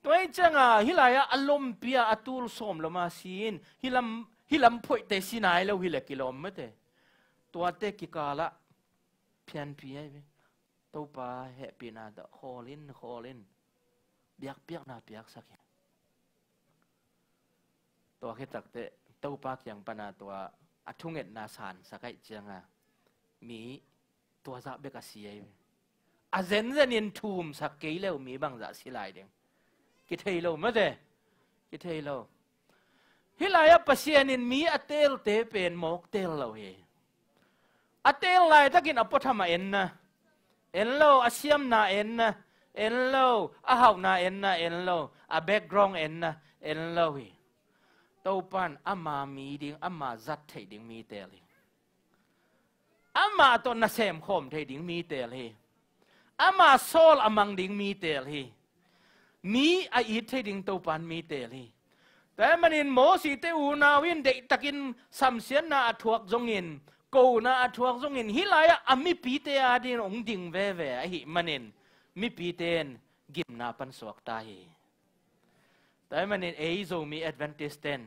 Tua hi cianga hih lai-ah a lompi-a a tul sawm loma si in, hih lam, hih lam phoihte si nai lo hileh kilawm mate. Tuate kikalah phianpih ahi ve. Topa hehpihna tawh khawl in, khawl in. Biakpiakna piaksak hi. Tua khit takteh Topa kiang pana tua a thungetna sansak aih cianga mi tua zah bek a si ahi ve. A zenzenin thumsak kei leu mi bangzah si lai ding. Kithei lo mate. Kithei lo. Hih lai-ah Pasian in mi a teelte pen mawk teel lo hi. A teel laitakin a puatham a enna en lo, a siamna enna en lo, a hauhna enna en lo, a background enna en lo hi. Topan ama mi ding, ama zat theih ding mi teel hi. Amah tawh nasem khawm thei ding mi teel hi. Ama sawl a mang ding mi teel hi. Mi a it thei ding Topan mi teel hi. Tua ahih manin Mosite unau in deihtakin samsiatna a thuak zongin, kona a thuak zongin, hih lai-ah a mipite adingin hong ding veve ahih manin mipite in gimna pan suakta hi. Tua ahih manin ei Zomi Adventist ten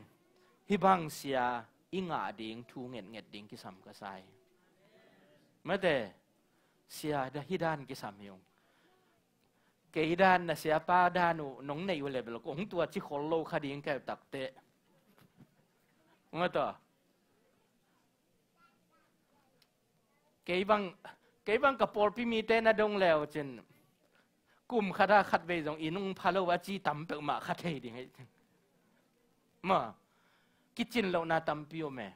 hih bang sia i ngah ding thu ngetnget ding kisam ka sa hi. Mate, sia da hih dan kisam hi ung. Kei dan na siapa dan uh nong neih uh le bel kong tua ci khol lo kha ding ka hi uh takteh. Mate. Kei bang, kei bang ka pawlpi mite na dong leu cin kum khat a khat vei zong i nung pha lo a ci tam peuhmah kha thei ding hi. Ma, kicin lohna tampi om e.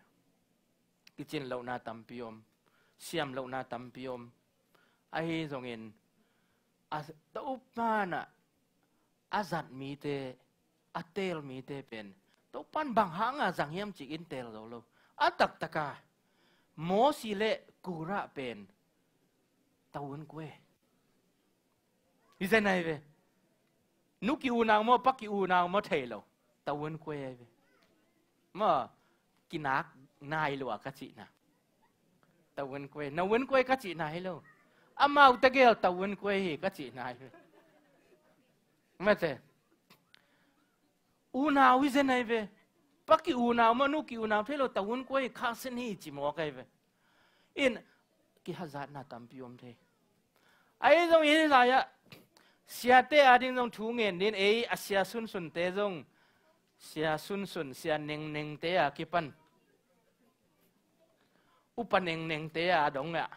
Kicin lohna tampi om. Siam lohna tampi om. Ahi zongin a Topa na a zat mite, a teel mite pen Topan bang hanga zang hiam cih in teel zo lo. A taktaka Mosi le Kora pen tavuan kuai. Hi zen ahi ve. Nu ki unau maw, pa ki unau maw thei lo. Tavuan kuai ahi ve. Maw, kinak nai lua ka cihna. Tavuan kuai, navuan kuai ka cihna hi lo. Amau tegel tavuan kuai hi ka cihna hi. Mate. Unau hi zen ahi ve. Pa ki unau maw, nu ki unau thei lo, tavuan kuai hi, cousin hi ci mawk ahi ve. In, kihazatna tampi om thei. Ahi zong hih lai-ah siate ading zong thu ngen din, ei a sia sunsunte zong, sia sunsun, sia nengnengte a kipan upa nengnengte a dong ah.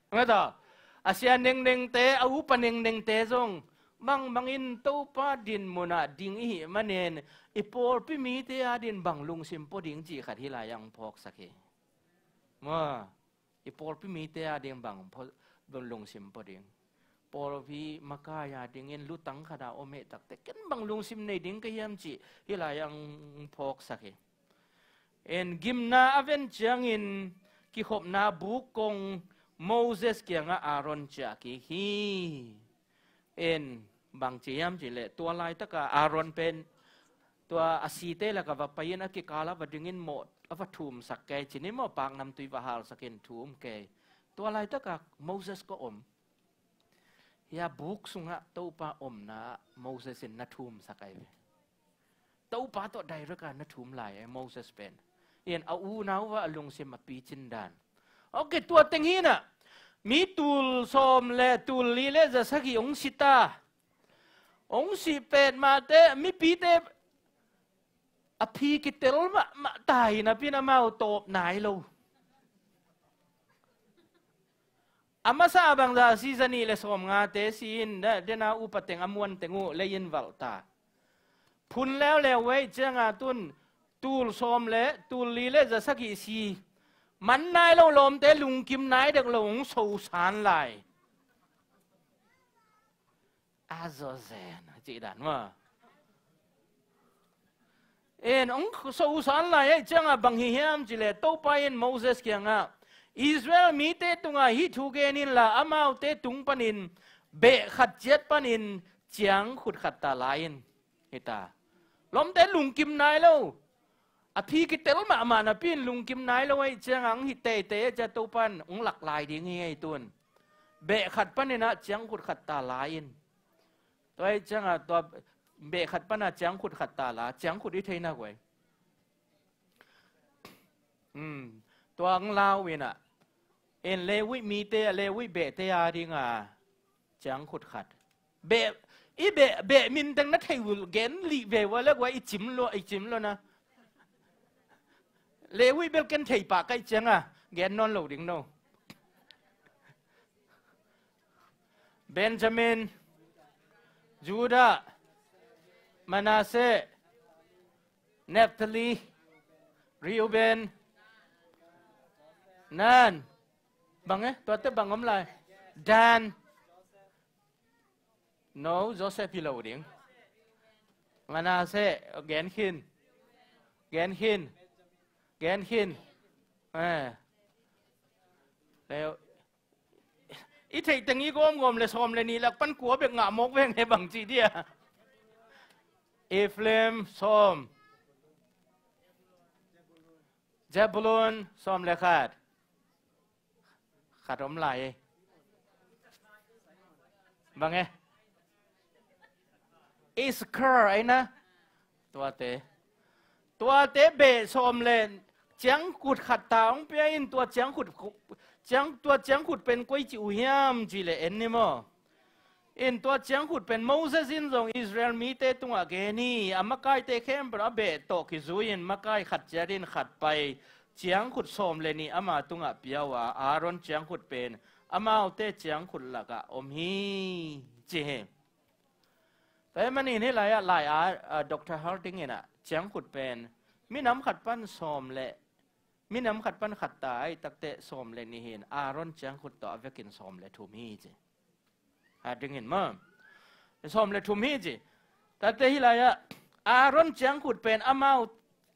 Nga ta, a sia nengnengte, a upa nengnengte zong bangbangin Topa din munah ding i hih manin i pawlpi mite adin bang lungsim pua ding cih khat hih lai-ah hong phawksak hi. Ma, i pawlpi mite ading bang pho-, bang lungsim pua ding. Pawlpi makai adingin lutang khat a om heh takteh ken bang lungsim nei ding ka hiam cih hih lai-ah hong phawksak hi. En gimna a ven ciangin kikhopna buk kong Moses kiangah Aaron ciah kik hi. En bang ci hiam cih leh tua laitaka Aaron pen tua a site lakah va pai-in a kikal a va dingin mawh a va thumsak kei, cih ni maw, paknamtui va halsakin thum kei. Tua laitaka Moses ka om. Hia buk sungah Topa omna ah Moses in na thumsak ahi ve. Topa tawh direct a na thum lai e Moses pen. In a unau a lungsim a picin dan. Ok, tua teng hi na. Mi tul sawm le tul li le za sagih hong si ta. Hong si pet mah teh mipite a phi kitel mahmah ta hi napi-in amau tawp nai lo. A masa bangzah si, za nih le sawmngate si in, de-, dena upa teng a muan teng uh lei-in valh ta. Phun leuleu uh ahih cianga tun tul sawm le tul li le za sagih si. Man nai lo lawmte lungkim nai dek lo hong sosan lai. A zaw zen cih dan maw. En hong sosan lai ahih cianga bang hi hiam cih leh Topa in Moses kiangah Israel mite tungah hih thu gen inla amaute tung panin beh khat ciat panin ciangkhut khat ta lai in. Hi ta. Lawmte lungkim nai lo. A phi kitel mahmah napi-in lungkim nai lo ahih cianga hong hi teitei ahih ciang Topa in hong lak lai ding hi ei tun. Beh khat panin ah ciangkhut khat ta lai in. Tua ahih ciangah tua beh khat pana ciangkhut khat ta la, ciangkhut i thei nak uh ei. Hmm. Tua ang lau inah, in Levi mite, Levi behte a dinga ciangkhut khat. Beh, i beh, beh min teng na thei uh gen lih ve uh a leh uh a i cim lo, i cim lo na. Levi bel ken thei pah ka hih cianga gen nawn lo ding no. Benjamin, Judah, Manasseh, Naphtali, Reuben, nan. Bang e, tuate bang om lai? Dan. No, Joseph hi lo ding. Manasseh, gen khin. Gen khin. Gen khin. Eh. Leo. I theih teng i gawmgawm le sawm le nih lak pan kua bek ngah mawk veng he bang ci dia. Ephraim sawm. Zebulun sawm le khat. Khat om lai e. Bang e? Issachar ai na. Tuate. Tuate beh sawm le ciangkhut khat ta hong pia in tua ciangkhut, ciang, tua ciangkhut pen koi ci uh hiam ci le en ni maw? In tua ciangkhut pen Moses in zong Israel mite tungah gen hi, a makaite khempeuh a beh tawh kizui in makai khat ciat in khat pai ciangkhut sawm le nih ama tungah pia uh a, Aaron ciangkhut pen amaute ciangkhut lakah om hi ci hi. Tua ahih manin hih lai-ah lai a, a, Doctor Harding in ah ciangkhut pen minam khat pan sawm le, minam khat pan khat ta ahih takteh sawm le nih hi in Aaron ciangkhut tawh a vekin sawm le thum hi ci. A dingin maw? Sawm le thum hi ci. Tate hih lai-ah Aaron ciangkhut pen amau,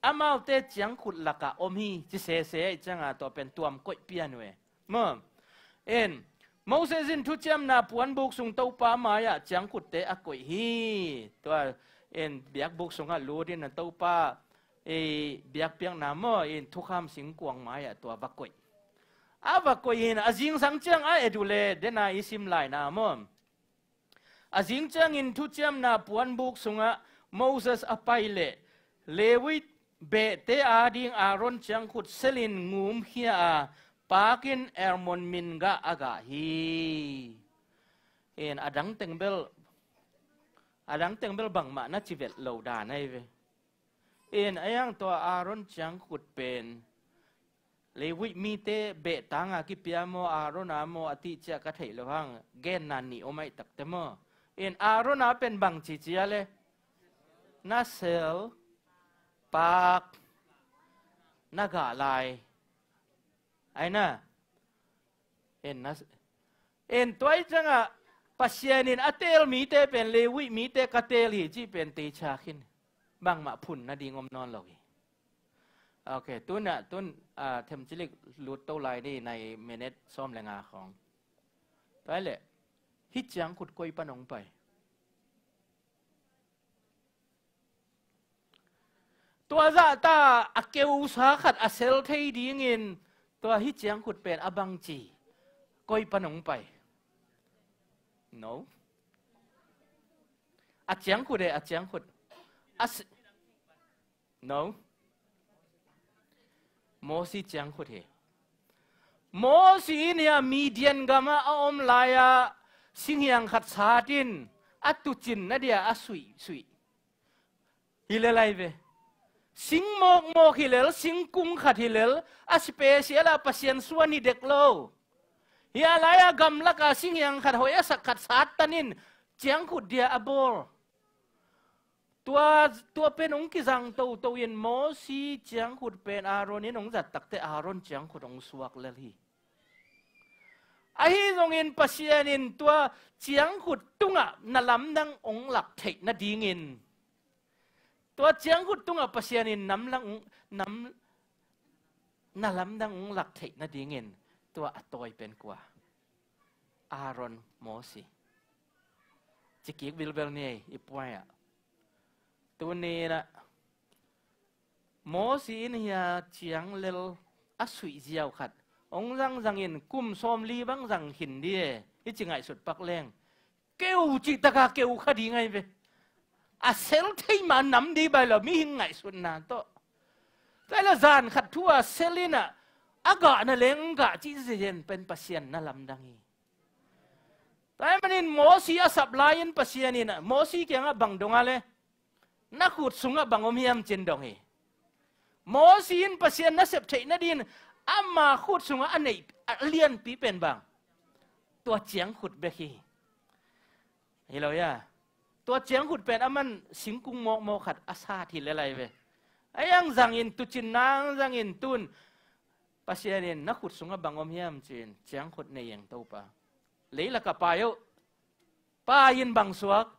amaute ciangkhut lakah om hi ci sese ahih cianga tua pen tuam koih pian uh e. Maw? In Moses in thuciamna puanbuk sung Topa mai-ah ciangkhutte a koih hi. Tua in biakbuk sungah lut in a Topa i biakpiakna maw in thukham singkuang mai-ah tua va koih. A va koih in a zingsang ciang a et uh le dena i sim laina maw? A zing ciangin thuciamna puanbuk sungah Moses a pai leh Levi behte ading Aaron ciangkhut selin ngumkhia a pakin Hermon min gah a gah hi. In a dang teng bel, a dang teng bel bangmah na ci vet lo dan ahi ve. In a yang tua Aaron ciangkhut pen Levi mite behtanga kipia maw, Aaron a maw a tih ciah ka theih lo hang, genna nih om aih takte maw? In Aaron a pen bang cicia le? Na sel, pak, na gah lai. Ai na. En na, en tuai ciangah Pasian in a teel mite pen Levi mite ka teel hi cih pen teicia khin. Bangmah phun nading om nawn lo hi. Ok, tunah tun, ah, themcilik lut to lai ni nai minute sawm le nga khawng. Tuai leh hih ciangkhut koi pan hong pai? Tua zahta a keusa khat a sel thei dingin tua hih ciangkhut pen a bangci koi pan hong pai? No. A ciangkhut e, a ciangkhut. A si-, no. Mosi ciangkhut hi. Mosi in hia Midian gamah a om lai-a singhiang khat sat in a tucin na dia a suih, suih. Hi lel ai ve. Sing mawkmawk hi lel, singkung khat hi lel, a special a Pasian suan hi dek lo. Hia lai-a gamlaka singhiang khat hoih a sak khat sat tan in ciangkhut dia a bawl. Tua, tua pen hong kizang toto in Mosi ciangkhut pen Aaron in hong zat takte Aaron ciangkhut hong suak lel hi. Ahi zongin Pasian in tua ciangkhut tungah na lamdang hong lak theih nadingin, tua ciangkhut tungah Pasian in namlang, nam, na lamdang hong lak theih nadingin tua a tawi pen kua? Aaron, Mosi. Cikik bilbel ni ei, i puai ah. Tuni inah Mosi in hia cianglel a suih ziau khat hong zangzangin kum sawmli bang zang khin di e, i ci ngaihsut pak leng. Keu cih taka keu kha ding ahi ve. A sel thei mah nam ding bai lo, mihing ngaihsutna tawh. Tua hi la zan khat thu a sel in ah, a gah na leng gah cih zen pen Pasian na lamdang hi. Tua ahih manin Mosi a sap lai-in Pasian in ah, Mosi kiangah bang dong a le, na khut sungah bang om hiam ci-in dong hi. Mosi in Pasian nasep theih nadin ama khut sungah a neih a lianpi pen bang, tua ciangkhut bek hi. Hi lo hia? Tua ciangkhut pen aman singkung mawkmawk khat a sat hi lel ahi ve. A hiang zangin tucin nang zangin tun Pasian in na khut sungah bang om hiam ci-in ciangkhut nei eng Topa. Leilakah pai uh. Pai in bang suak?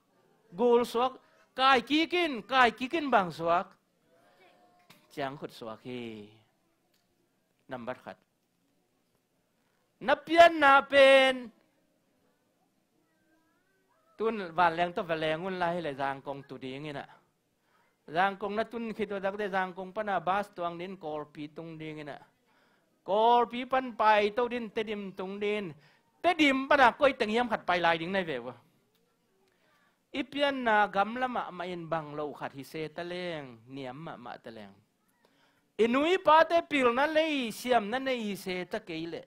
Gul suak. Kai kik in, kai kik in bang suak? Ciangkhut suak hi. Nambat khat. Na pianna pen tun vanleng tawh va leng un lai hi le Zangkong tu ding in ah. Zangkong na tun khit uh takte Zangkong pana bas tuang ding Kawlpi tung ding in ah. Kawlpi pan pai to ding Tedim tung ding. Tedim pana koi teng hiam khat pai lai ding na hi ve uh. I pianna gamla mahmah in bang lo khat hi se ta leng, niam mahmah ta leng. I nu i pate pilna lei, siamna nei hi se ta kei leh.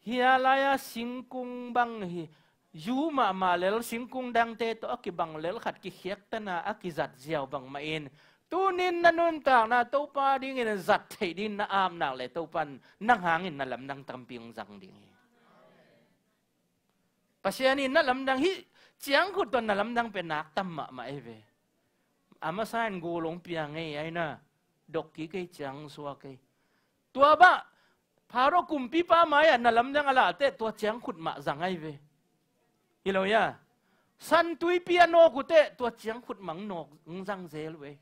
Hia lai-a singkung bang hi, zu mahmah lel singkung dangte tawh a kibang lel khat kikhiaktana a kizat ziau bangmah in, tunin na nuntakna Topa dingin zat theih dingin na apnak le Topa in nang hangin na lamdang tampi hong zang ding hi. Pasian in na lamdang hi, ciangkhut tawh na lamdang pen nak tam mahmah ei ve. A masa in gul hong piang ei, aina, dok kik ei, ciang suak ei. Tua bah, Pharaoh kumpipa mai-ah na lamdang a lah teh tua ciangkhut mah zang ahi ve. Hi lo hia? San tuipi a nawk uh teh tua ciangkhut mah hong nawk, hong zang zel uh ei.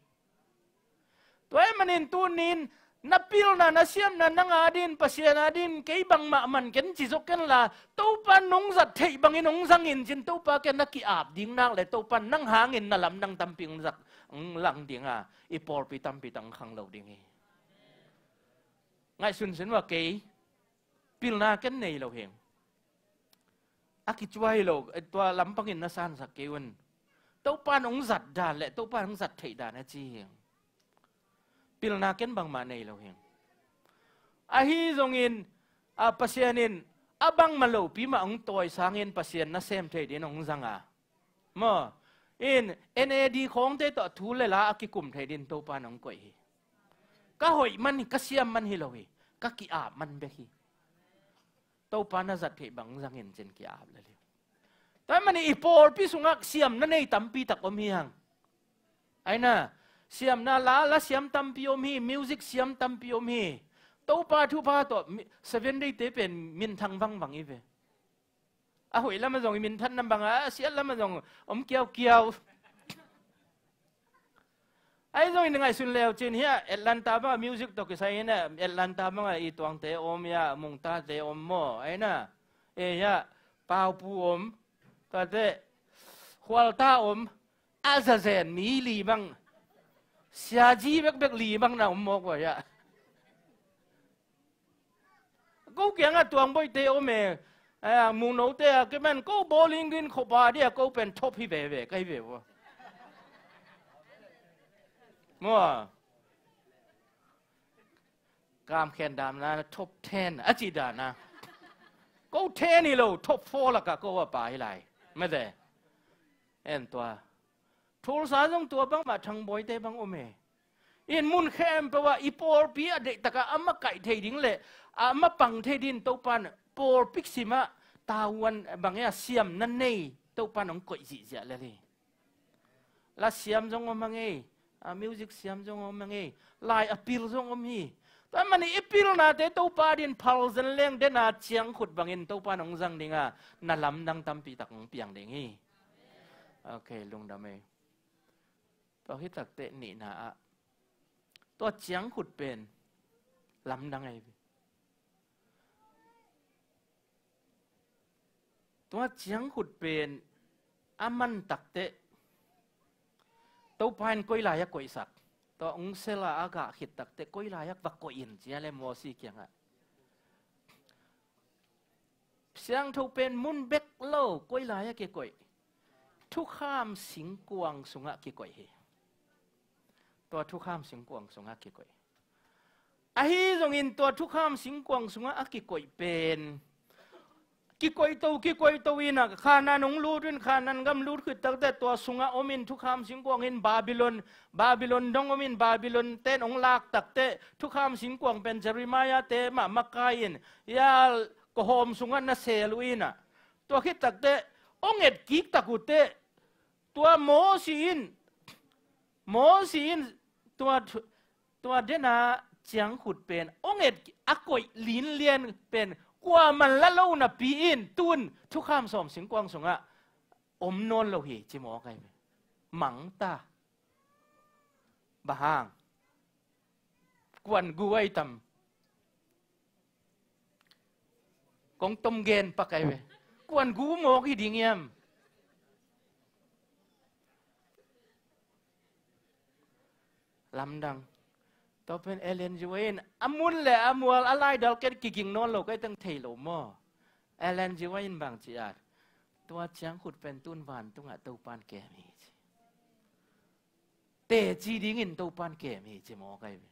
Tua ahih manin tunin na pilna, na siamna nang a dingin, Pasian a dingin kei bangmah man ken ci zaw ken la, Topa nong zat theih bangin hong zangin cin Topa kiang na ki-ap ding nak le Topa nang hangin na lamdang tampi hong zak, hong lang ding a, i pawlpi tampi tak hong khang lo ding hi. Ngaihsun sin ua kei, pilna ken nei lo hing. A kicuai lo, eh, tua lampangin na sansak kei un. Topa in hong zat dan le Topa in hong zat theih dan a ci hing. Pilna ken bangmah nei lo hing. Ahi zongin, a, Pasian in a bangmah lopi mah hong tawi sangin Pasian nasem thei dingin hong zang a. Maw, in N A D khawngte tawh thu le la a kikum thei dingin Topa in hong koih hi. Ka hoih man hi, ka siam man hi lo hi, ka ki-ap man bek hi. Topa na zat theih bang zangin cin ki-ap lel hi. Tua ahih manin i pawlpi sungah siamna nei tampi tak om hi hang. Aina, siamna la, la siam tampi om hi, music siam tampi om hi. Topa thupha tawh mi-, Seven Day te pen minthang vangvang hi ve. A hoih lamah zong i minthanna bang a, a siat lamah zong om kiaukiau. Ahi zongin ngaihsun leu cin hiah Atlanta bangah music tawh kisai in ah, Atlanta bangah i tuangte om hiah, Mungtate om maw, aina, e hiah, Paupu om, tuate, Khualta om, a zazen mi li bang, siazi bekbek li bang na om mawk uh hiah. Ko kiangah tuangboite om e. A, mungnote a, kei pen ko bowling green khop a dia ko pen top hi veve, ka hi ve ua. Mua. Kam khen dam na top ten a ci dan a. Ko ten hi lo, top four lakah ko a pa hi lai. Mete. En tua. Tulsa zong tua bangmah thangbawite bang om e. In mun khempeuh ah i pawlpi a deihtakah a makaih thei ding le a mapang thei dingin Topa in pawlpi simah tavuan bang e a siamna nei Topa in hong koih zihziah lel hi. La siam zong om a ngei, a music siam zong om a ngei, lai a pil zong om hi. Tua ahih manin i pilnate Topa dingin phal zen leng den a ciangkhut bangin Topa in hong zang ding a, na lamdang tampi tak hong piang ding hi. Ok, lungdam ei. Tua hi takteh nihna ah tua ciangkhut pen lamdang ahi ve. Tua ciangkhut pen a man takteh Topa in koi lai-ah koihsak, tua ungsela a gah khit takteh koi lai-ah va koih in ci a le Mosi kiangah. Siangtho pen mun bek lo, koi lai-ah kikoih? Thukham singkuang sungah kikoih hi. Tua thukham singkuang sungah kikoih. Ahi zongin tua thukham singkuang sungah a kikoih pen, kikoih to, kikoih to in ah, Khanan hong lut in, Khanan gam lut khit takteh tua sungah om in, thukham singkuang in Babylon, Babylon dong om in, Babylon ten hong lak takteh thukham singkuang pen Jeremiah te mah makai in, ya, kawhawm sungah na sel uh in ah. Tua khit takteh hong et kik tak uh teh, tua Mosi in, Mosi in tua, tua dena ciangkhut pen hong et a koih linlian pen kuaman la lo napi in, tun thukham sawm singkuang sungah om nawn lo hi, ci mawk ai ve. Mangta. Bang hang? Kuan gu ai tam? Kong tom gen pak ai ve. Kuan gu mawk hi ding hiam? Lamdang. Tua pen Ellen G. White in a mun le a mual, a laidal ken kiging nawn lo, kei teng thei lo maw? Ellen G. White in bang ci at, tua ciangkhut pen tun vantungah Topan kem hi, ci. Teci dingin Topan kem hi, ci mawk ai ve.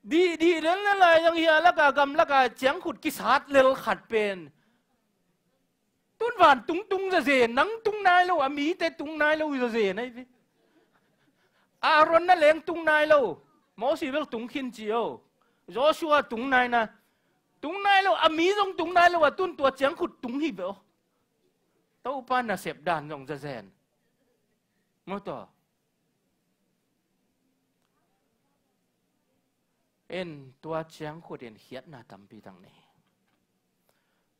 Dihdih lel na lai zong hi a, laka gam laka ciangkhut kisat lel khat pen tun vantung tung zazen, nang tung nai lo, a mite tung nai lo zazen ai ve. Aaron na leng tung nai lo, Mosi bel tung khin ci o. Joshua tung nai na, tung nai lo, a mi zong tung nai lo, a tun tua ciangkhut tung hi ve o. Topa nasep dan zong zazen. Maw tua? En, tua ciangkhut in khiatna tampi tak nei.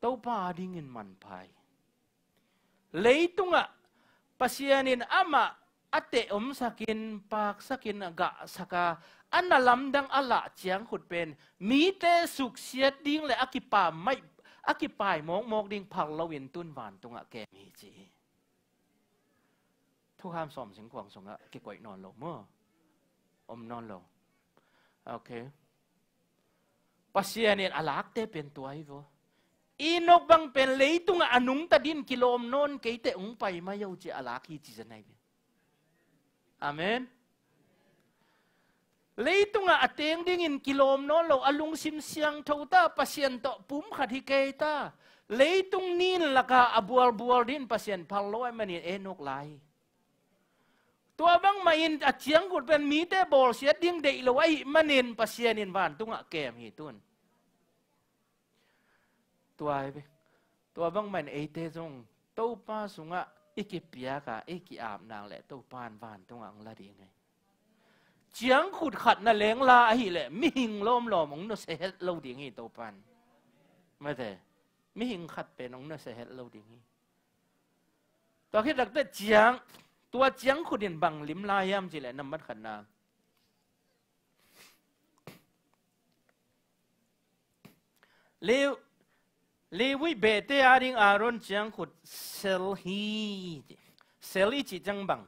Topa adingin manpha hi. Leitungah Pasian in amah a teh omsakin, paksakin, a gahsaka, a na lamdang a lah ciangkhut pen mite suksiat ding le a kipa maih, a kipai mawkmawk ding phal loin tun vantungah kem hi, ci hi. Thukham sawm singkuang sungah kikoih nawn lo maw? Om nawn lo. Ok. Pasian in a lakte pen tua hi vaw. Enok bang pen leitungah a nungta din kilawm nawn keite ung pai mai o ci a lak hi ci zen ai ve. Amen. Leitungah a teng dingin kilawm nawn lo, a lungsim siangtho ta, Pasian tawh pum khat hi kei ta. Leitung nin laka a bualbual din Pasian phal lo ai manin Enok lai hi. Tua bangmah in a ciangkhut pen mite bawlsiat ding deih lo ahi manin Pasian in vantungah kem hi tun. Tua hi ve. Tua bangmah in eite zong Topa sungah i kipiak a, i ki-ap nak leh Topa in vantungah ang la ding hi. Ciangkhut khat na leng la ahih leh mihing lawmlawm hong nusia het lo ding hi Topa in. Mate, mihing khat pen hong nusia het lo ding hi. Tua khit takteh ciang, tua ciangkhut in bang lim lai hiam cih leh nambat khatna, Le-, Levi behte ading Aaron ciangkhut sel hi. Sel i cih ciang bang?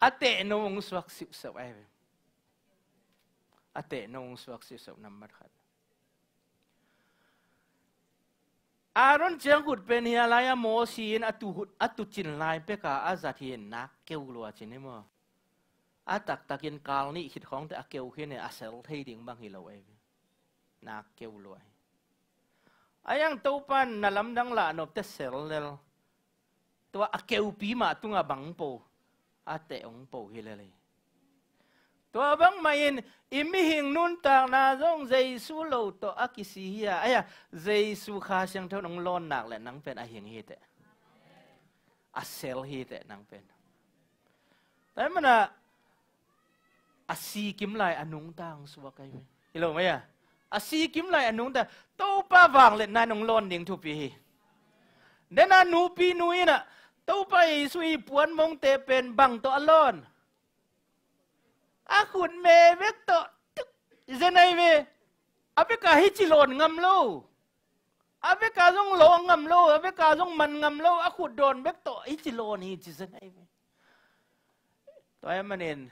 A tehno hong suak siuhseuh ai ve. A tehno hong suak siuhseuh nambat khat. Aaron ciangkhut pen hi a, lai-a Mosi in a tu, a tucin lai peka a zat hi, nak keu lua cin hi maw? A taktakin kal nih khit khawngte a keu khin hi, a sel thei ding bang hi lo ei ve. Nak keu lua hi. A iang Topan na lamdang lah nopte sel lel. Tua a keupi mah tungah bang po, a teh hong po hi lel hi. Tua bangmah in i mihing nuntakna zong Jesu lo tawh a kisi hi a, aia, Jesu Kha Siangtho in hong lawn nak leh nang pen a hing hi teh. A sel hi teh nang pen. Tua hi manah a si kim lai a nungta hong suak ahi ve. Hi lo mai a? A si kim lai a nungta. Topa vangliatna in hong lawn ding thupi hi. Dena nupi nu in ah Topa Jesu i puan mongte pen bang tawh a lawn? A khutme bek tawh tuk zen ahi ve. A beka hi ci lawn ngam lo. A beka zong lawn ngam lo, a beka zong man ngam lo, a khut dawn bek tawh hi ci lawn hi ci zen ahi ve. Tua ahih manin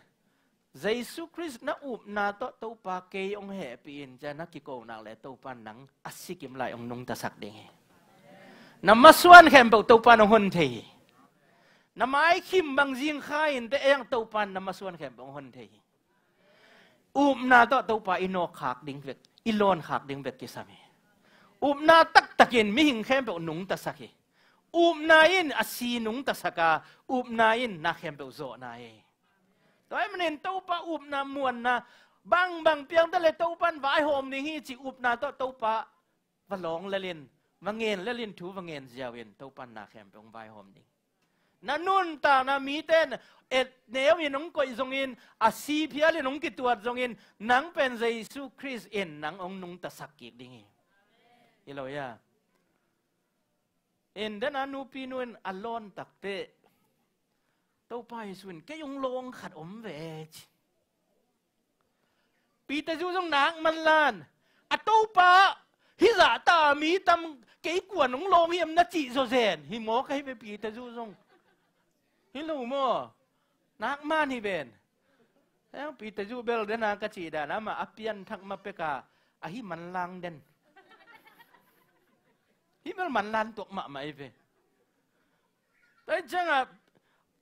Jesu Khrist na upna tawh Topa kei hong hehpih in, cia na kiko nak le Topa nang a sikim lai hong nungtasak ding hi. Na masuan khempeuh Topa nong hon thei hi. Na maikhim bang zingkha in te eng Topa na masuan khempeuh hong hon thei hi. Upna tawh Topa i nawkkhak ding bek, i lawnkhak ding bek kisam hi. Upna taktakin mihing khempeuh nungtasak hi. Upna in a si nungtasak a, upna in na khempeuh zawhna hi. Tua ahih manin Topa upna muanna bangbang piangta le Topa in vaihawm ding hi cih upna tawh Topa va lawng lelin, va ngen lelin, thu va ngen ziau in Topa in na khempeuh hong vaihawm ding. Na nuntakna mite in et neu in hong koih zongin, a si phial in hong kituat zongin, nang pen Jesu Khrist in nang hong nungtasak kik ding hi. Hi lo hia? In dena nupi nu in a lawn takte Topa Jesu in kei hong lawng khat om ve ci. Peter zu zong nak manlan a, Topa, hih zahta mi tam kei kuan hong lawng hiam na cih zawzen hi maw ka hi ve Peter zu zong. Hi lo maw? Nak man hi ven. Peter zu bel dena ka cih dan amah a pianthak ma peka a hi manlang den. Hi bel manlan tuak mahmah hi ve. Tua hi ciangah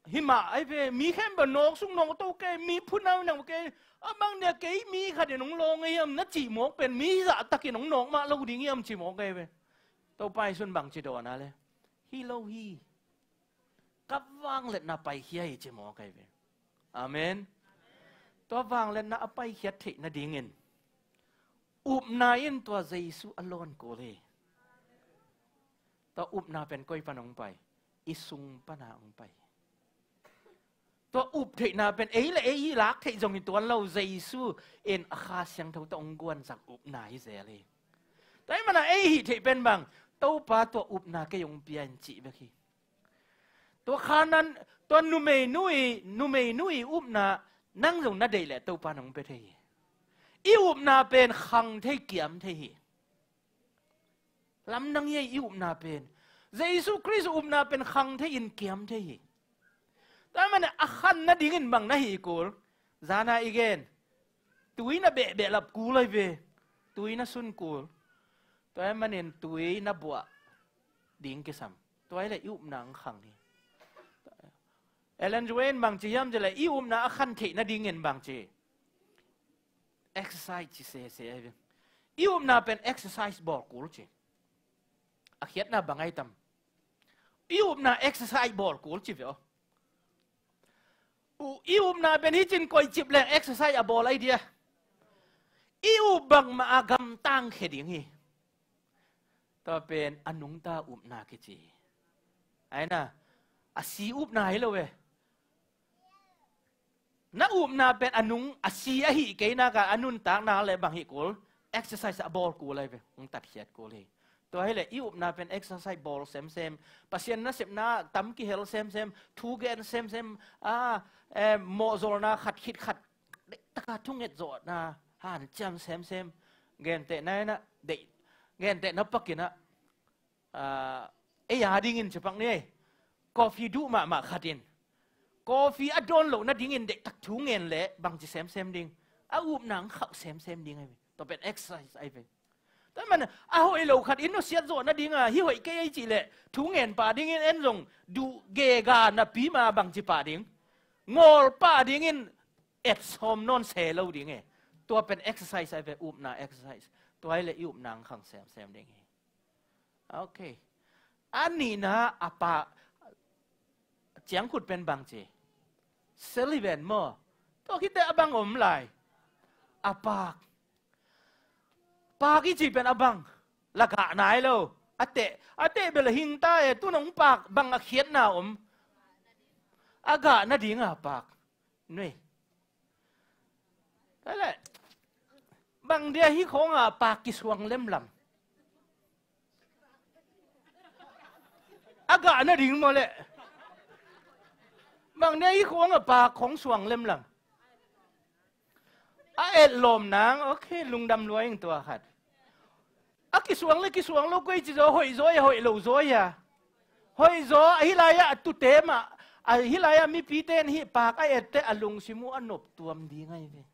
hi mah ahi ve, mi khempeuh nawk sung nawk to kei, mi phunau nang kei, a bang dia kei mi khat in hong lawng ahi hiam na cih mawk pen mi zahtakin hong nawk mah lo ding hiam cih mawk ahi ve. Topa Jesu in bang ci dawn a le, hi lo hi. Ka vangliatna paikhia hi cih mawk ahi ve. Amen. Tua vangliatna a paikhiat theih nadingin upna in tua Jesu a lawn kul hi. Tua upna pen koi pan hong pai? I sung pana hong pai. Tua up theihna pen ei le ei i lak theih zong hi tuan lo, Jesu in a Kha Siangtho tawh hong guansak upna hi zel hi. Tua ahih mana ei hih theih pen bang? Topa tua upna kei hong pia in cih bek hi. Tua khanan, tua numeinu i, numeinu i upna nang zong na deih leh Topa in hong pia thei hi. I upna pen khang thei, kiam thei hi. Lamdang hi ei i upna pen. Jesu Khrist upna pen khang thei in kiam thei hi. Tua ahih mana a khan nadingin bang na hih kul? Zana i gen, tui na behbeh lap kul ahi ve. Tui na sun kul. Tua ahih manin tui na buah ding kisam. Tua ahih leh i upna hong khang hi. Ellen White in bang ci hiam cih leh i upna a khan theih nadingin bang ci? Exercise ci sese ahi ve. I upna pen exercise bawl kul ci. A khiatna bang ahi tam? I upna exercise bawl kul ci ve aw. U, i upna pen hi cin koih cip leng exercise a bawl ahi dia. I up bangmah a gamtang khia ding hi. Tua pen a nungta upna kici hi. Aina, a si upna hi lo ve. Na upna pen a nung a si ahi kei nak a, a nuntakna le bang hih kul? Exercise a bawl kul ahi ve, hong tatkhiat kul hi. Tua hileh i upna pen exercise bawl semsem, Pasian nasepna tam kihel semsem, thu gen semsem, a, eh, mawhzolna khat khit khat, taka thunget zawhna hanciam semsem, gentehna inah, deih, gentehna pakinah, a, ei a dingin cipak ni ei. Coffee duh mahmah khatin coffee a dawn loh nadingin deihtak thu ngen leh bangci semsem ding? A upna ang khauh semsem ding ahi ve. Tua pen exercise ahi ve. Tua man a hoih lo khat in nusiat zawh nadinga hih hoih kei ahi cih leh thu ngen pah dingin en zong duh gega napi ma bangci pah ding? Ngawl pah dingin et sawm nawn se lo ding e. Tua pen exercise ahi ve, upna exercise. Tua ahi leh i upna ang khang semsem ding hi. Ok. A nihna a pak ciangkhut pen bangci? Seliven maw? Tua khite a bang om lai? A pak. Pak i ci pen a bang? Lagah nai lo. A teh, a teh bel a hingta e, tu nong pak bang a khiatna om? A gah nadinga pak. Nui. Kale. Bang dia hih khawnga pak kisuang lemlam? A gah nading maw leh? Bang dia hih khawnga pak khong suang lemlam? A etlawm nang, ok, lungdam lua ing tua khat. A kisuang le kisuang lo koi ci zaw, hoih zaw ia, hoih lo zaw ia? Hoih zaw, ahi lai-ah a tute mah, A, hih lai-ah mipite in hih paak a etteh a lungsim uh a noptuam ding ahi ve.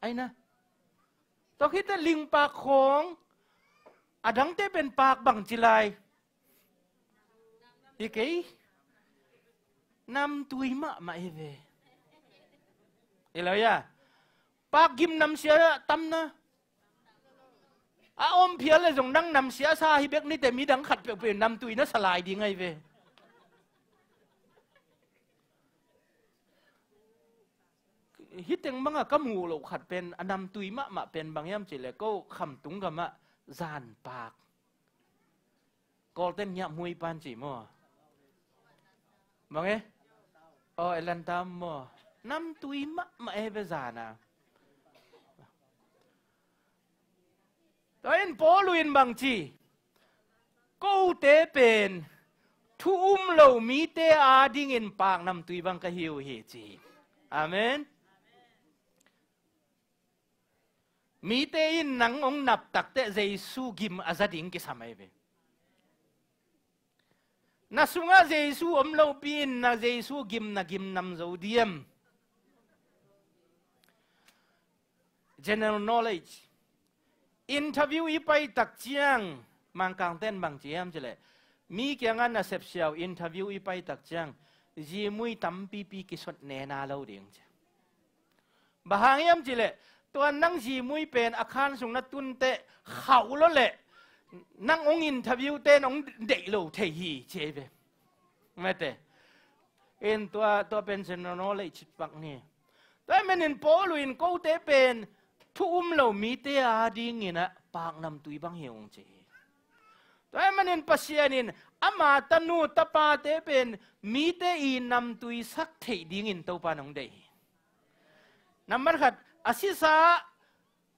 Aina. Tua khit teh lingpaak khawng, a dangte pen paak bangci lai. Hi kei. Namtui mahmah hi ve. Hi lo hia? Paak gim namsia tamna. A om phial le zong nang namsia sa hi bek ni teh midang khat peuhpeuh namtui na sa lai ding ahi ve. Hih teng bangah ka muh loh khat pen a namtui mahmah pen bang hiam cih leh ko Khamtung gamah zanpaak. Kawlten ngiah muipan ci maw? Bang e? Aw, Atlanta maw? Namtui mahmah e ve zana. Tua in Paul in bang ci? Kote pen thu um lo mite adingin paak namtui bang ka hi uh hi ci. Amen. Mite in nang hong nap takteh Jesu gim a za ding kisam ahi ve. Na sungah Jesu om lopi in na Jesu gim na gim nam zo diam? General knowledge. Interview i pai tak ciang, Mangkangten bang ci hiam cih leh, mi kiangah na sepsiau interview i pai tak ciang, zimui tampipi kisot nena lo ding ci. Bang hang hiam cih leh, tua nang zimui pen a khan sung na tun teh khauh lo leh, nang hong interview ten hong deih lo thei hi ci ahi ve. Mete. In tua, tua pen general knowledge pak ni. Tua ahih manin Paul in kote pen thu um lo mite adingin ah paak namtui bang hi ung ci hi. Tua ahih manin Pasian in ama tanu tapate pen mite i namtui sak theih dingin Topa in hong deih hi. Nambat khat, a sisa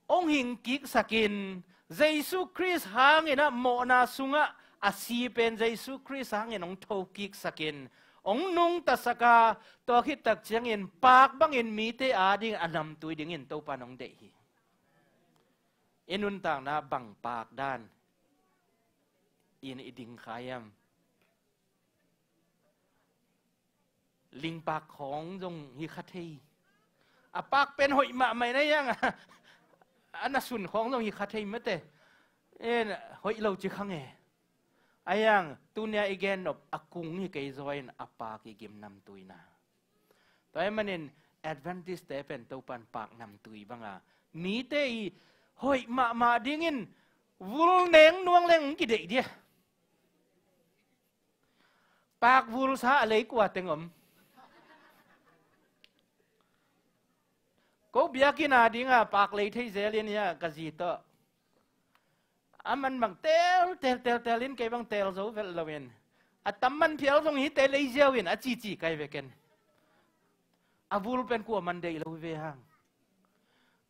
hong hingkiksakin, Jesu Khrist hangin ah mawhna sungah a si pen Jesu Khrist hangin hong thokiksakin, hong nungtasak a, tua khit tak ciangin paak bangin mite ading a namtui dingin Topa in hong deih hi. I nuntakna bang paak dan in i ding kha hiam? Lingpaak khawng zong hi kha thei. A paak pen hoih mahmah na hiang a, a na sun khawng zong hi kha thei mate. En, hoih lo ci kha nge. A hiang, tunia i gen nop a kung hi kei zaw in a paak i gim namtuina. Tua ahih manin Adventist te pen Topa in paak namtui banga mite i hoih mahmah dingin vul neng nuang leng kideih dia. Paak vulsa a lei kua teng om. Ko biakinn a dinga paak lei thei zel in hia ka zi tawh. A man bang tel, tel, tel, tel in kei bang tel zo vel lo in. A tam man phial zong hi te lei ziau in a cici kai ve ken. A vul pen kua man deih lo ve hang.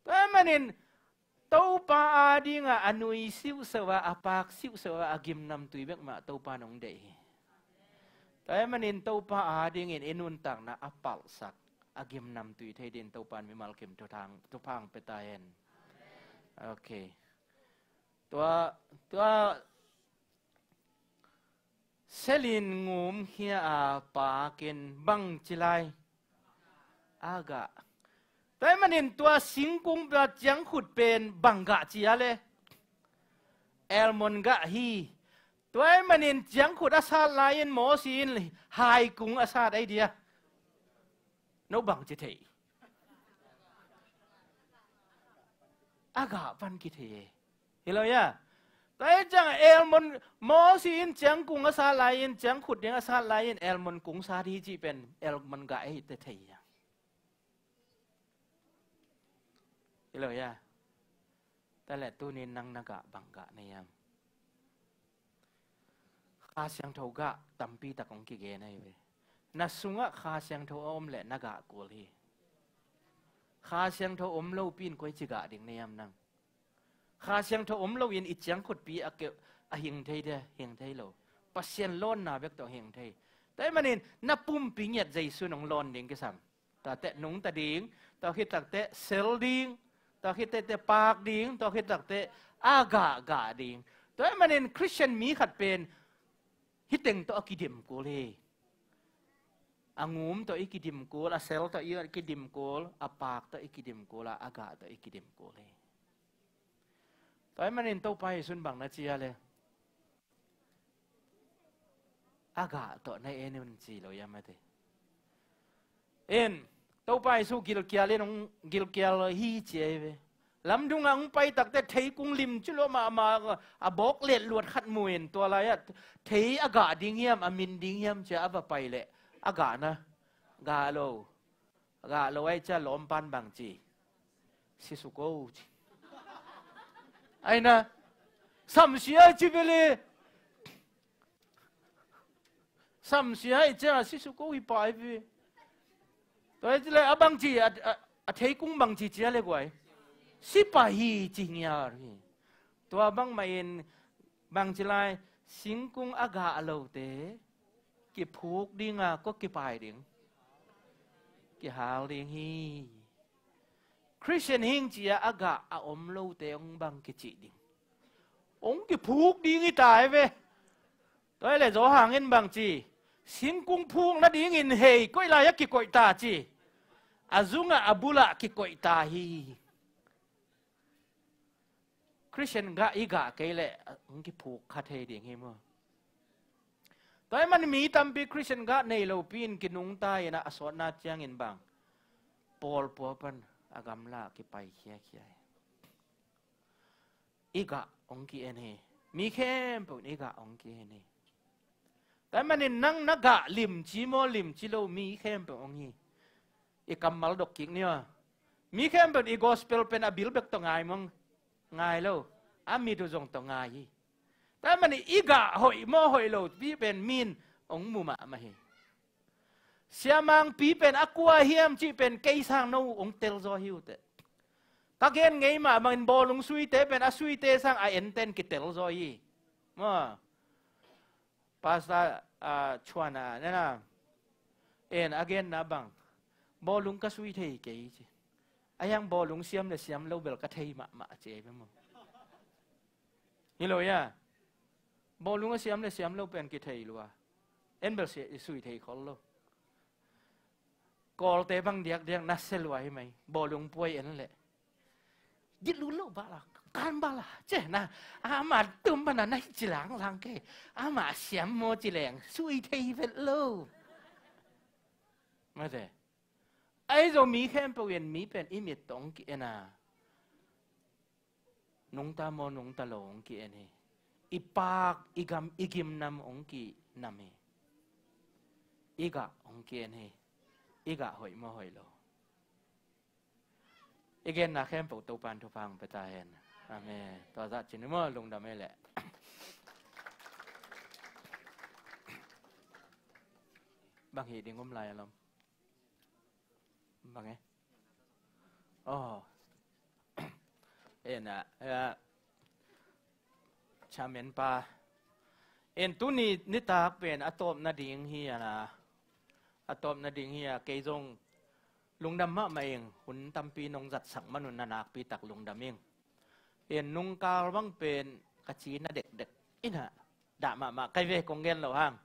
Tua manin Topa adinga a nui siuhseuh a, a paak siuhseuh a, a gimnamtui bek mah Topa in hong deih hi. Tua ahih manin Topa adingin i nuntakna a palhsak, a gimnamtui thei dingin Topa in mimal kim thuthang, thupha hong pia ta hen. Ok. Tua, tua, Selin ngumkhia a paakin bang ci lai? A gah. Tua ahih manin tua singkung pen ciangkhut pen bang gah ci a le? Almond gah hi. Tua ahih manin ciangkhut a sat lai-in Mawsi in haikung a sat ai dia. No bang ci thei? A gah pan kithei e. Hi lo hia? Tua hi ciang almond, Mawsi in ciangkung a sat lai-in, ciangkhut ding a sat lai-in almond kung sat hi cih pen almond gah hi te thei hia? Hi lo hia? Tua leh tuni-in nang na gah bang gah na hiam? Kha Siangtho gah tampi tak hong kigen ahi ve. Na sungah Kha Siangtho a om leh na gah kul hi. Kha Siangtho om lopi in koici gah ding na hiam nang? Kha Siangtho om loin i ciangkhutpi a keuh a hing thei dia, hing thei lo. Pasian lawnna bek tawh hing thei. Tua ahih manin na pumpi ngiat Jesu in hong lawn ding kisam. Tua teh nungta ding, tua khit takteh sel ding, tua khit takteh paak ding, tua khit takteh a gah gah ding. Tua ahih manin Khristian mi khat pen hih teng tawh a kidim kul hi. A ngum tawh i kidim kul, a sel tawh i kidim kul, a paak tawh i kidim kul a, a gah tawh i kidim kul hi. Tua ahih manin Topa Jesuh in bang na ci a le, a gah tawh na en un ci lo hiam a ti. In, Topa Jesuh gilkial in hong gilkial hi ci ahi ve. Lamdung ah hong pai takte thei kung limci lua mahmah a, bawk let luat khat mu in tua lai-ah thei a gah ding hiam, a min ding hiam ci a, a va pai leh a gah na, gah lo. Gah lo ahih ciang lawmpan bang ci? Si suk o ci. Ai na, samsia ci ve le. Samsia ahih ciang a si suk o hi pah hi ve. Tua ahih ciang le a bang ci, a, a, a thei kung bang ci ci a le guai. Si pah hi ci ngial hi. Tua bang mah in bang ci lai, singkung a gah lote kiphuk ding a, kua kipai ding? Kihal ding hi. Khristian hing ci a, a gah a om lote hong bang kicih ding? Hong kiphuk ding hi ta hi ve. Tua ahih leh Johan in bang ci? Singkung phuk nadingin hei koih lai-ah kikoih ta ci. A zungah a bulah kikoih ta hi. Khristian gah i gah kei leh hong kiphuk kha thei ding hi maw? Tua ahih manin mi tampi Khristian gah nei lopi in kinungta in a, a sawtna ciangin bang, pawlpua pan a gamla kipai khiakhia hi. I gah hong ki-en hi. Mi khempeuh in i gah hong ki-en hi. Tua ahih manin nang na gah limci maw, limci lo, mi khempeuh hong hi. I kammal dok kik ni aw. Mi khempeuh in i gospel pen a bil bek tawh ngai maw? Ngai lo. A mit uh zong tawh ngai hi. Tua ahih manin i gah hoih maw hoih lo pi pen mi in hong mu mahmah hi. Siamangpi pen a kua hiam cih pen kei sang no hong telzaw hi uh teh. Ka gen ngei mah bangin bawlung suite pen a suite sang a enten kitelzaw hi. Maw? Pastor, ah, Chuan a, nena, en a genna bang, bawlung ka sui thei kei ci. A hiang bawlung siam le siam lo bel ka thei mahmah ci ei ve maw? Hi lo ia. Bawlung a siam le siam lo pen kithei lua. En bel si-, sui thei khol lo. Kawlte bang diakdiak na sia lua hi mai. Bawlung puai en leh. Dit lut lo bala, kan bala. Ceh na, ama tum bana na hi ci langlang kei. Ama siam maw ci leng, sui thei vet lo. Mate. Ahi zong mi khempeuh in mi pen i mit tawh hong ki-en a. Nungta maw nungta lo hong ki-en hi. I paak, i gam, i gimnam hong kinam hi. I gah hong ki-en hi. I gah hoih maw hoih lo. I genna khempeuh Topa'n thupha hong pia ta hen. Amen. Tua zah cin maw lungdam ei leh. Bang hih ding om lai a lom. Bang e. Oh. En a, eh, chairman pa. En tuni nitak pen a tawp nading hi a na. A tawp nading hi a kei zong lungdam mahmah ing, hun tampi nong zatsak man un na nakpi tak lungdam ing. En nungkal bang pen ka ci na dekdek in a. Dah mahmah kai ve kong gen lo hang.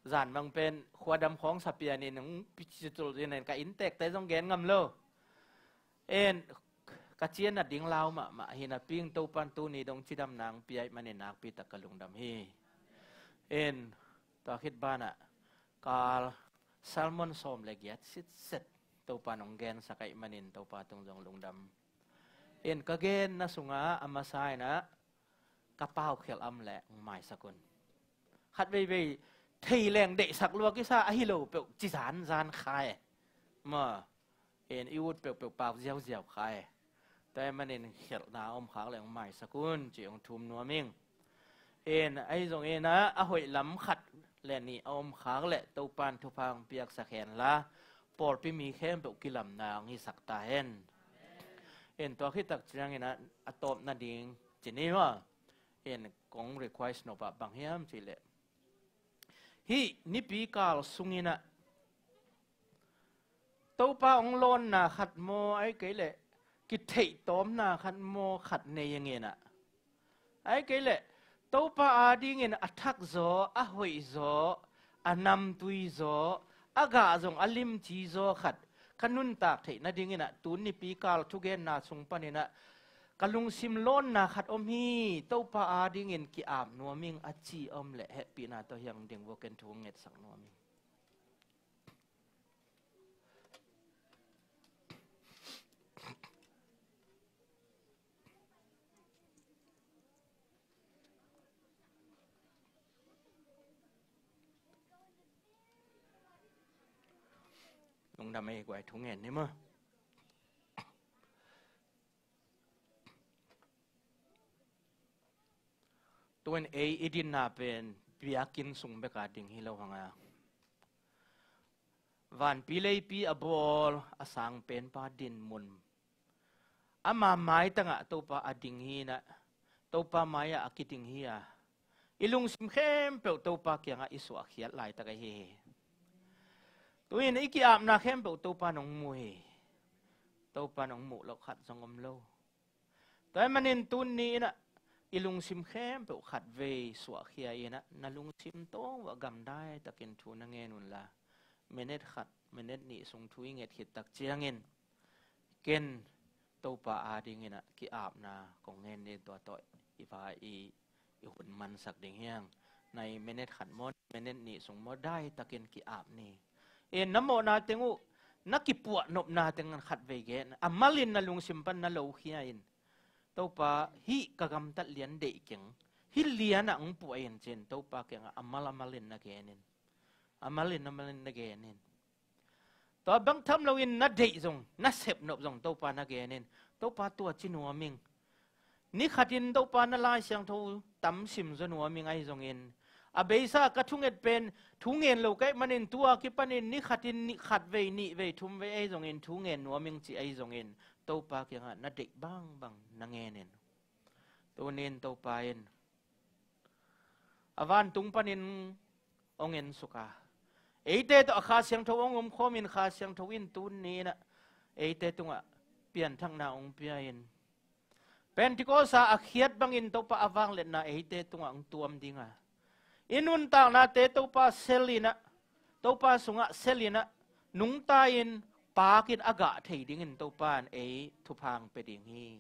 Zan bang pen khuadam khawng sapian in hong pici tul in ka inntekte zong gen ngam lo. En ka cian a ding lau mahmah hi napi in Topa'n tuni dong cidam nang piaih manin nakpi tak ka lungdam hi. En tua khit banah kal sermon sawm le giat sitset Topa'n hong gensak ahih manin Topa tung zong lungdam. En ka genna sungah a masa in ah ka paukhialh om leh hong maisak un. Khat veivei thei leng deihsak lua kisa ahi lo peuh ci zanzan kha e. Maw, en i ut peuhpeuh pau ziauziau kha e. Tua ahih manin khialhna a om khak leh hong maisak un ci hong thum nuam ing. En ahi zongin ah a hoih lam khat le nih a om khak leh Topa'n thupha hong piaksak hen la, pawlpi mi khempeuh kilamna hong hisak ta hen. En tua khit tak ciangin ah a tawp nading ci ni maw. En kong request nop ah bang hiam cih leh, hih nipi kal sungin ah Topa hong lawnna khat maw, ahih kei leh kitheih tawmna khat maw khat nei ing in ah, ahih kei leh Topa adingin a thak zaw, a hoih zaw, a namtui zaw, a gah zong a limci zaw khat ka nuntak theih nadingin ah tun nipi kal thugenna sung panin ah ka lungsim lawnna khat om hi. Topa adingin ki-ap nuam ing a ci om leh hehpihna tawh hiang ding vua ken thu ngetsak nuam ing. Lungdam ei, guai, thu ngen ni maw. Tuin ei i dinna pen biakinn sung beka ding hi lo hang a, vanpi leipi a bawl a sang penpa dinmun ama maitangah Topa a ding hi-in ah, Topa mai-ah a kiding hi a, i lungsim khempeuh Topa kiangah i suahkhiat laitak ahi hi. Tuin i ki-apna khempeuh Topa nong mu hi. Topa nong muh loh khat zong om lo. Tua ahih manin tuni in ah i lungsim khempeuh khatvei suahkhia in ah na lungsim tawng uah gamdai takin thu na ngen unla, minute khat, minute nih sung thu i nget khit tak ciangin ken Topa adingin ah ki-apna kong ngen ding, tua tawh i va i, i hun mansak ding hi hang. Nai minute khat maw, minute nih sung maw, dai takin ki-ap ni. In na mawhna teng uh, na kipuah nopna teng khatvei gen, a malin na lungsim pan na lokhia in, Topa, hih ka gamtat lian deih keng, hih lianah hong puah in, ci-in Topa kiangah a mal a malin na gen in. A malin a malin na gen in. Tua bang tham loin na deih zong, na sepnop zong Topa na gen in, Topa, tua ci nuam ing. Ni khatin Topa na Lai Siangtho tam sim zaw nuam ing ahi zongin, a beisa ka thunget pen thu ngen lo ka hih manin tua kipanin ni khatin ni khatvei, nihvei, thumvei ahi zongin thu ngen nuam ing ci ahi zongin, Topa kiangah na deih bangbang na ngen in. Tunin Topa in a vantung panin hong ensuk a, eite tawh a Kha Siangtho hong omkhawmin Kha Siangtho in tuni in ah eite tungah pianthakna hong pia in, Pentecost a a khiat bangin Topa a vangliatna eite tungah hong tuam ding a, i nuntaknate Topa sel in ah, Topa sungah sel in ah, nungta in, pakin a gah thei dingin Topa in ei thupha hong pia ding hi.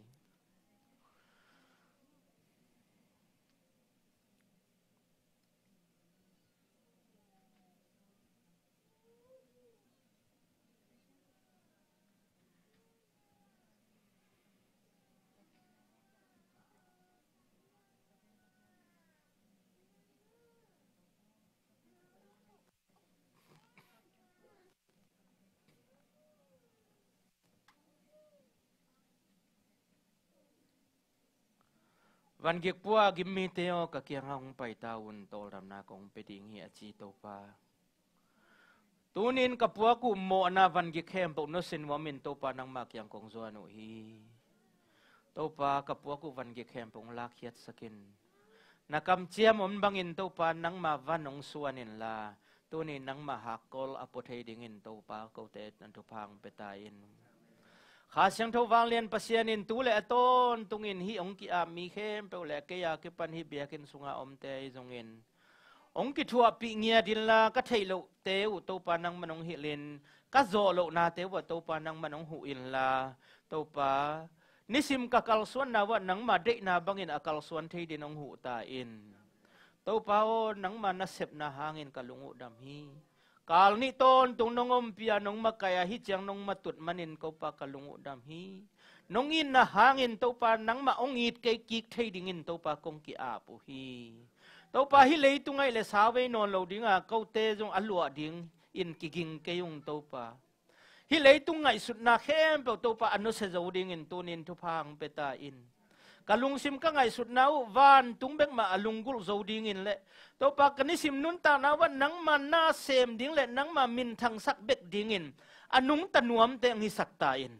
Vangik pua a gim mite aw, ka kiangah hong pai ta un, tawldamna kong pia ding hi, a ci Topa. Tunin ka puak uh mawhna vangik khempeuh nusia nuamin Topa nangma kiang kong zuan uh hi. Topa, ka puak uh vangik khempeuh hong lakkhiatsak in. Na kamciam om bangin Topa nangma van hong suan inla, tunin nangma hakkol a pua thei dingin Topa kote na thupha hong pia ta in. Kha Siangtho vanglian Pasian in tu le a tawntungin hih hong ki-ap mi khempeuh le kei a kipan hih biakinn sunga omte ahi zongin hong kithuahpih ngiat inla, ka theih lohte uh Topa nangman hong hilh in, ka zawh lohnate uh ah Topa nangman hong huh inla, Topa, nisim ka kalsuanna uh ah nangma deihna bangin a kalsuan thei dingin hong huh ta in. Topa aw, nangma nasepna hangin ka lung uh dam hi. Kal nih tawntung nong ompih a, nong makaih a, hih ciang nong matut manin Topa ka lung uh dam hi. Nong itna hangin Topa nangmah hong it kik thei dingin Topa kong ki-ap uh hi. Topa, hih leitung ngaih le sau vei nawn lo dinga kote zong a luah dingin kiging kei ung Topa. Hih leitung ngaihsutna khempeuh Topa a nusia zo dingin tunin thupha hong pia ta in. Ka lungsim ka ngaihsutna uh vantung bek mah a lunggulh zo dingin le Topa, ka nisim nuntakna uh ah nangma na sem ding le nangma minthangsak bek dingin a nungta nuamte hong hisak ta in.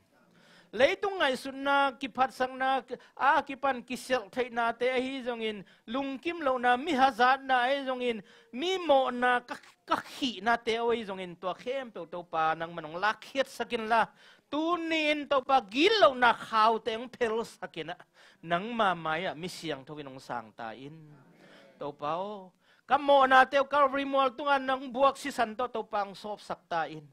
Leitung ngaihsutna, kiphatsakna a kipan kisialh theihnate ahi zongin, lungkim lohna, mi hazatna ahi zongin, mi mawhna ka, ka khihnate ahi zongin, tua khempeuh Topa nangman hong lakkhiatsak inla, tuni-in Topa gitlohna khaute hong phelsak in ah, nangma mai-ah mi siangtho in hong sang ta in. Topa aw, ka mawhnate uh Calvary mual tungah nang buak sisan tawh Topa hong sawpsak ta in.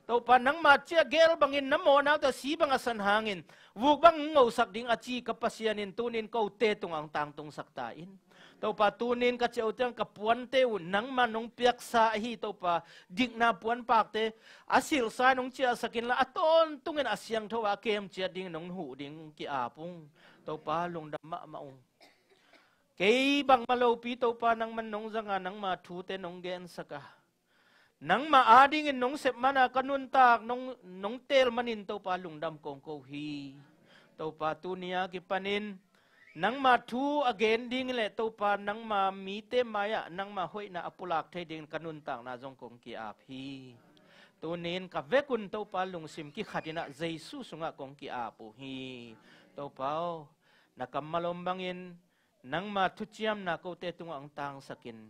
Topa nangma ciah gel bangin na mawhna uh tawh si bang a san hangin vuk bang hong ngosak ding a ci ka Pasian in tunin kote tungah hong tangtungsak ta in. Topa tunin ka ciah uh ciang ka puante uh nangma nong piaksa ahi Topa dikna puanpakte a silsa in hong ciahsak inla a tawntungin a siangtho a kem ciat dingin hong huh ding ki-ap ung. Topa lungdam mahmah ung. Kei bangmah lopi Topa nangman nong zanga nangma thute nong gensak a nangma adingin nong sep mana ka nuntak nong, nong teel manin Topa lungdam kong ko hi. Topa tuni a kipanin nangma thu a gen ding le Topa nangma mite mai-ah nangma hoihna a pulak thei dingin ka nuntakna zong kong ki-ap hi. Tunin ka vekun Topa lungsim kikhatinah Jesu sungah kong ki-ap uh hi. Topa aw, na kammal om bangin nangma thuciamna kote tungah hong tangsakin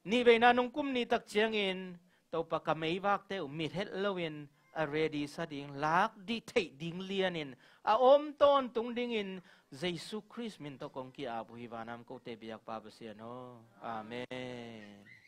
nihveina nong kum nitak ciangin Topa ka meivakte uh mithet loin a ready sa ding lak dih theih ding lianin a om tawntung dingin Jesu Khrist min tawh kong ki-ap uh hi vanam kote biakpa Pasian aw. Amen.